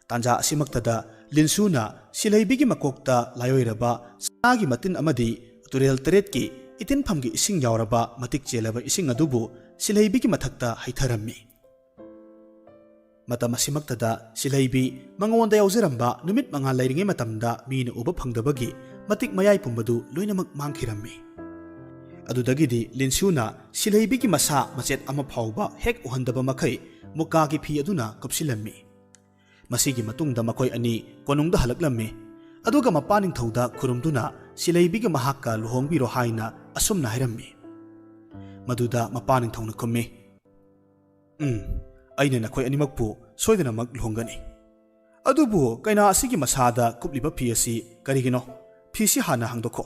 ꯇꯥꯟꯖꯥ ꯑꯁꯤꯃꯛꯇꯗ ꯂꯤꯟꯁꯨꯅ ꯁꯤꯜꯍꯩꯕꯤꯒꯤ ꯃꯀꯣꯛꯇ ꯂꯥꯏꯑꯣꯏꯔꯕ ꯁꯅꯥꯒꯤ ꯃꯇꯤꯟ ꯑꯃꯗꯤ ꯇꯨꯔꯦꯜ ꯇꯔꯦꯠꯀꯤ ꯏꯇꯤꯟꯐꯝꯒꯤ ꯏꯁꯤꯡ ꯌꯥꯎꯔꯕ ꯃꯇꯤꯛ ꯆꯦꯜꯂꯕ ꯏꯁꯤꯡ ꯑꯗꯨꯕꯨ ꯁꯤꯜꯍꯩꯕꯤꯒꯤ ꯃꯊꯛꯇ ꯍꯩꯊꯔꯝꯃꯤ꯫ ꯃꯇꯝ ꯑꯁꯤꯃꯛꯇꯗ ꯁꯤꯜꯍꯩꯕꯤ ꯃꯉꯣꯟꯗ ꯌꯥꯎꯖꯔꯝꯕ ꯅꯨꯃꯤꯠ ꯃꯉꯥ ꯂꯩꯔꯤꯉꯩ ꯃꯇꯝꯗ ꯃꯤꯅ ꯎꯕ ꯐꯪꯗꯕꯒꯤ ꯃꯇꯤꯛ ꯃꯌꯥꯏ ꯄꯨꯝꯕꯗꯨ ꯂꯣꯏꯅꯃꯛ ꯃꯥꯡꯈꯤꯔꯝꯃꯤ꯫ ꯑꯗꯨꯗꯒꯤꯗꯤ ꯂꯤꯟꯁꯨꯅ ꯁꯤꯜꯍꯩꯕꯤꯒꯤ ꯃꯁꯥ ꯃꯆꯦꯠ ꯑꯃ ꯐꯥꯎꯕ ꯍꯦꯛ ꯎꯍꯟꯗꯕ ꯃꯈꯩ ꯃꯨꯀꯥꯒꯤ ꯐꯤ ꯑꯗꯨꯅ ꯀꯨꯞꯁꯤꯜꯂꯝꯃꯤ꯫ ꯃꯁꯤꯒꯤ ꯃꯇꯨꯡꯗ ꯃꯈꯣꯏ ꯑꯅꯤ ꯀꯣꯅꯨꯡꯗ ꯍꯜꯂꯛꯂꯝꯃꯤ꯫ ꯑꯗꯨꯒ ꯃꯄꯥ ꯅꯤꯡꯊꯧꯗ ꯈꯨꯔꯨꯝꯗꯨꯅ ꯁꯤꯜꯍꯩꯕꯤꯒ ꯃꯍꯥꯛꯀ ꯂꯨꯍꯣꯡꯕꯤꯔꯣ ꯍꯥꯏꯅ ꯑꯁꯨꯝꯅ ꯍꯥꯏꯔꯝꯃꯤ꯫ ꯃꯗꯨꯗ ꯃꯄꯥ ꯅꯤꯡꯊꯧꯅ ꯈꯨꯝꯃꯤ, "ꯎꯝ, ꯑꯩꯅ ꯅꯈꯣꯏ ꯑꯅꯤꯃꯛꯄꯨ ꯁꯣꯏꯗꯅꯃꯛ ꯂꯨꯍꯣꯡꯒꯅꯤ꯫ ꯑꯗꯨꯕꯨ ꯀꯩꯅꯥ ꯑꯁꯤꯒꯤ ꯃꯁꯥꯗ ꯀꯨꯞꯂꯤꯕ ꯐꯤ ꯑꯁꯤ ꯀꯔꯤꯒꯤꯅꯣ? ꯐꯤꯁꯤ ꯍꯥꯟꯅ ꯍꯥꯡꯗꯣꯛꯈꯣ꯫"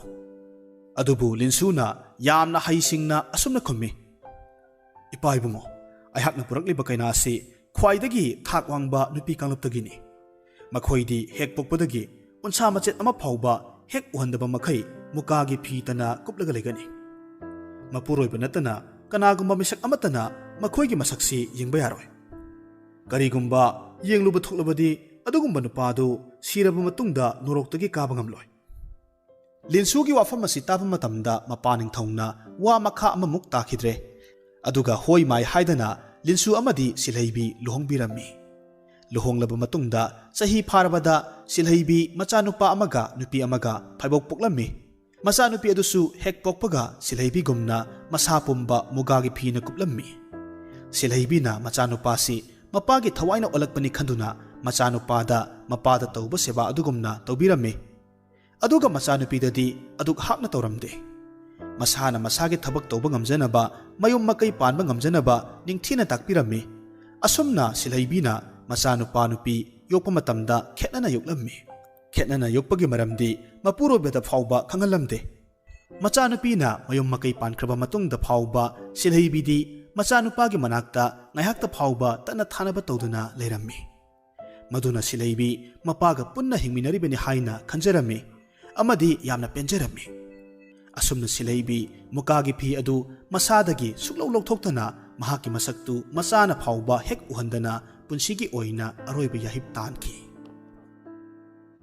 ꯑꯗꯨꯕꯨ ꯂꯤꯟꯁꯨꯅ ꯌꯥꯝꯅ ꯍꯩꯁꯤꯡꯅ ꯑꯁꯨꯝꯅ ꯈꯨꯝꯃꯤ, "ꯏꯄꯥ ꯏꯕꯨꯡꯉꯣ, ꯑꯩꯍꯥꯛꯅ ꯄꯨꯔꯛꯂꯤꯕ ꯀꯩꯅꯥ ꯑꯁꯤ ꯈ꯭ꯋꯥꯏꯗꯒꯤ ꯊꯥꯛ ꯋꯥꯡꯕ ꯅꯨꯄꯤ ꯀꯥꯡꯂꯨꯞꯇꯒꯤꯅꯤ꯫ ꯃꯈꯣꯏꯗꯤ ꯍꯦꯛ ꯄꯣꯛꯄꯗꯒꯤ ꯎꯟꯁꯥ ꯃꯆꯦꯠ ꯑꯃ ꯐꯥꯎꯕ ꯍꯦꯛ ꯎꯍꯟꯗꯕ ꯃꯈꯩ ꯃꯨꯀꯥꯒꯤ ꯐꯤꯇꯅ ꯀꯨꯞꯂꯒ ꯂꯩꯒꯅꯤ꯫ ꯃꯄꯨꯔꯣꯏꯕ ꯅꯠꯇꯅ ꯀꯅꯥꯒꯨꯝꯕ ꯃꯤꯁꯛ ꯑꯃꯠꯇꯅ ꯃꯈꯣꯏꯒꯤ ꯃꯁꯛꯁꯤ ꯌꯦꯡꯕ ꯌꯥꯔꯣꯏ꯫ ꯀꯔꯤꯒꯨꯝꯕ ꯌꯦꯡꯂꯨꯕ ꯊꯣꯛꯂꯕꯗꯤ ꯑꯗꯨꯒꯨꯝꯕ ꯅꯨꯄꯥꯗꯨ ꯁꯤꯔꯕ ꯃꯇꯨꯡꯗ ꯅꯣꯔꯣꯛꯇꯒꯤ ꯀꯥꯕ ꯉꯝꯂꯣꯏ꯫" ꯂꯤꯟꯁꯨꯒꯤ ꯋꯥꯐꯝ ꯑꯁꯤ ꯇꯥꯕ ꯃꯇꯝꯗ ꯃꯄꯥ ꯅꯤꯡꯊꯧꯅ ꯋꯥ ꯃꯈꯥ ꯑꯃꯃꯨꯛ ꯇꯥꯈꯤꯗ꯭ꯔꯦ꯫ ꯑꯗꯨꯒ ꯍꯣꯏ ꯃꯥꯏ ꯍꯥꯏꯗꯅ ꯂꯤꯟꯁꯨ ꯑꯃꯗꯤ ꯁꯤꯜꯍꯩꯕꯤ ꯂꯨꯍꯣꯡꯕꯤꯔꯝꯃꯤ꯫ ꯂꯨꯍꯣꯡꯂꯕ ꯃꯇꯨꯡꯗ ꯆꯍꯤ ꯐꯥꯔꯕꯗ ꯁꯤꯜꯍꯩꯕꯤ ꯃꯆꯥꯅꯨꯄꯥ ꯑꯃꯒ ꯅꯨꯄꯤ ꯑꯃꯒ ꯐꯥꯏꯕꯣꯛ ꯄꯣꯛꯂꯝꯃꯤ꯫ ꯃꯆꯥꯅꯨꯄꯤ ꯑꯗꯨꯁꯨ ꯍꯦꯛ ꯄꯣꯛꯄꯒ ꯁꯤꯜꯍꯩꯕꯤꯒꯨꯝꯅ ꯃꯁꯥ ꯄꯨꯝꯕ ꯃꯨꯒꯥꯒꯤ ꯐꯤꯅ ꯀꯨꯞꯂꯝꯃꯤ꯫ ꯁꯤꯜꯍꯩꯕꯤꯅ ꯃꯆꯥꯅꯨꯄꯥꯁꯤ ꯃꯄꯥꯒꯤ ꯊꯋꯥꯏꯅ ꯑꯣꯜꯂꯛꯄꯅꯤ ꯈꯟꯗꯨꯅ ꯃꯆꯥꯅꯨꯄꯥꯗ ꯃꯄꯥꯗ ꯇꯧꯕ ꯁꯦꯕꯥ ꯑꯗꯨꯒꯨꯝꯅ ꯇꯧꯕꯤꯔꯝꯃꯤ꯫ ꯑꯗꯨꯒ ꯃꯆꯥꯅꯨꯄꯤꯗꯗꯤ ꯑꯗꯨꯛ ꯍꯥꯛꯅ ꯇꯧꯔꯝꯗꯦ꯫ ꯃꯁꯥꯅ ꯃꯁꯥꯒꯤ ꯊꯕꯛ ꯇꯧꯕ ꯉꯝꯖꯅꯕ, ꯃꯌꯨꯝ ꯃꯀꯩ ꯄꯥꯟꯕ ꯉꯝꯖꯅꯕ ꯅꯤꯡꯊꯤꯅ ꯇꯥꯛꯄꯤꯔꯝꯃꯤ꯫ ꯑꯁꯨꯝꯅ ꯁꯤꯜꯍꯩꯕꯤꯅ ꯃꯆꯥꯅꯨꯄꯥ ꯅꯨꯄꯤ ꯌꯣꯛꯄ ꯃꯇꯝꯗ ꯈꯦꯠꯅꯅ ꯌꯣꯛꯂꯝꯃꯤ꯫ ꯈꯦꯠꯅꯅ ꯌꯣꯛꯄꯒꯤ ꯃꯔꯝꯗꯤ ꯃꯄꯨꯔꯣꯏꯕꯗ ꯐꯥꯎꯕ ꯈꯪꯍꯜꯂꯝꯗꯦ꯫ ꯃꯆꯥꯅꯨꯄꯤꯅ ꯃꯌꯨꯝ ꯃꯀꯩ ꯄꯥꯟꯈ꯭ꯔꯕ ꯃꯇꯨꯡꯗ ꯐꯥꯎꯕ ꯁꯤꯜꯍꯩꯕꯤꯗꯤ ꯃꯆꯥꯅꯨꯄꯥꯒꯤ ꯃꯅꯥꯛꯇ ꯉꯥꯏꯍꯥꯛꯇ ꯐꯥꯎꯕ ꯇꯠꯅ ꯊꯥꯅꯕ ꯇꯧꯗꯨꯅ ꯂꯩꯔꯝꯃꯤ꯫ ꯃꯗꯨꯅ ꯁꯤꯜꯍꯩꯕꯤ ꯃꯄꯥꯒ ꯄꯨꯟꯅ ꯍꯤꯡꯃꯤꯟꯅꯔꯤꯕꯅꯤ ꯍꯥꯏꯅ ꯈꯟꯖꯔꯝꯃꯤ ꯑꯃꯗꯤ ꯌꯥꯝꯅ ꯄꯦꯟꯖꯔꯝꯃꯤ꯫ ꯑꯁꯨꯝꯅ ꯁꯤꯜꯍꯩꯕꯤ ꯃꯨꯀꯥꯒꯤ ꯐꯤ ꯑꯗꯨ ꯃꯁꯥꯗꯒꯤ ꯁꯨꯛꯂꯧ ꯂꯧꯊꯣꯛꯇꯅ ꯃꯍꯥꯛꯀꯤ ꯃꯁꯛꯇꯨ ꯃꯆꯥꯅ ꯐꯥꯎꯕ ꯍꯦꯛ ꯎꯍꯟꯗꯅ ꯄꯨꯟꯁꯤꯒꯤ ꯑꯣꯏꯅ ꯑꯔꯣꯏꯕ ꯌꯥꯍꯤꯞ ꯇꯥꯟꯈꯤ꯫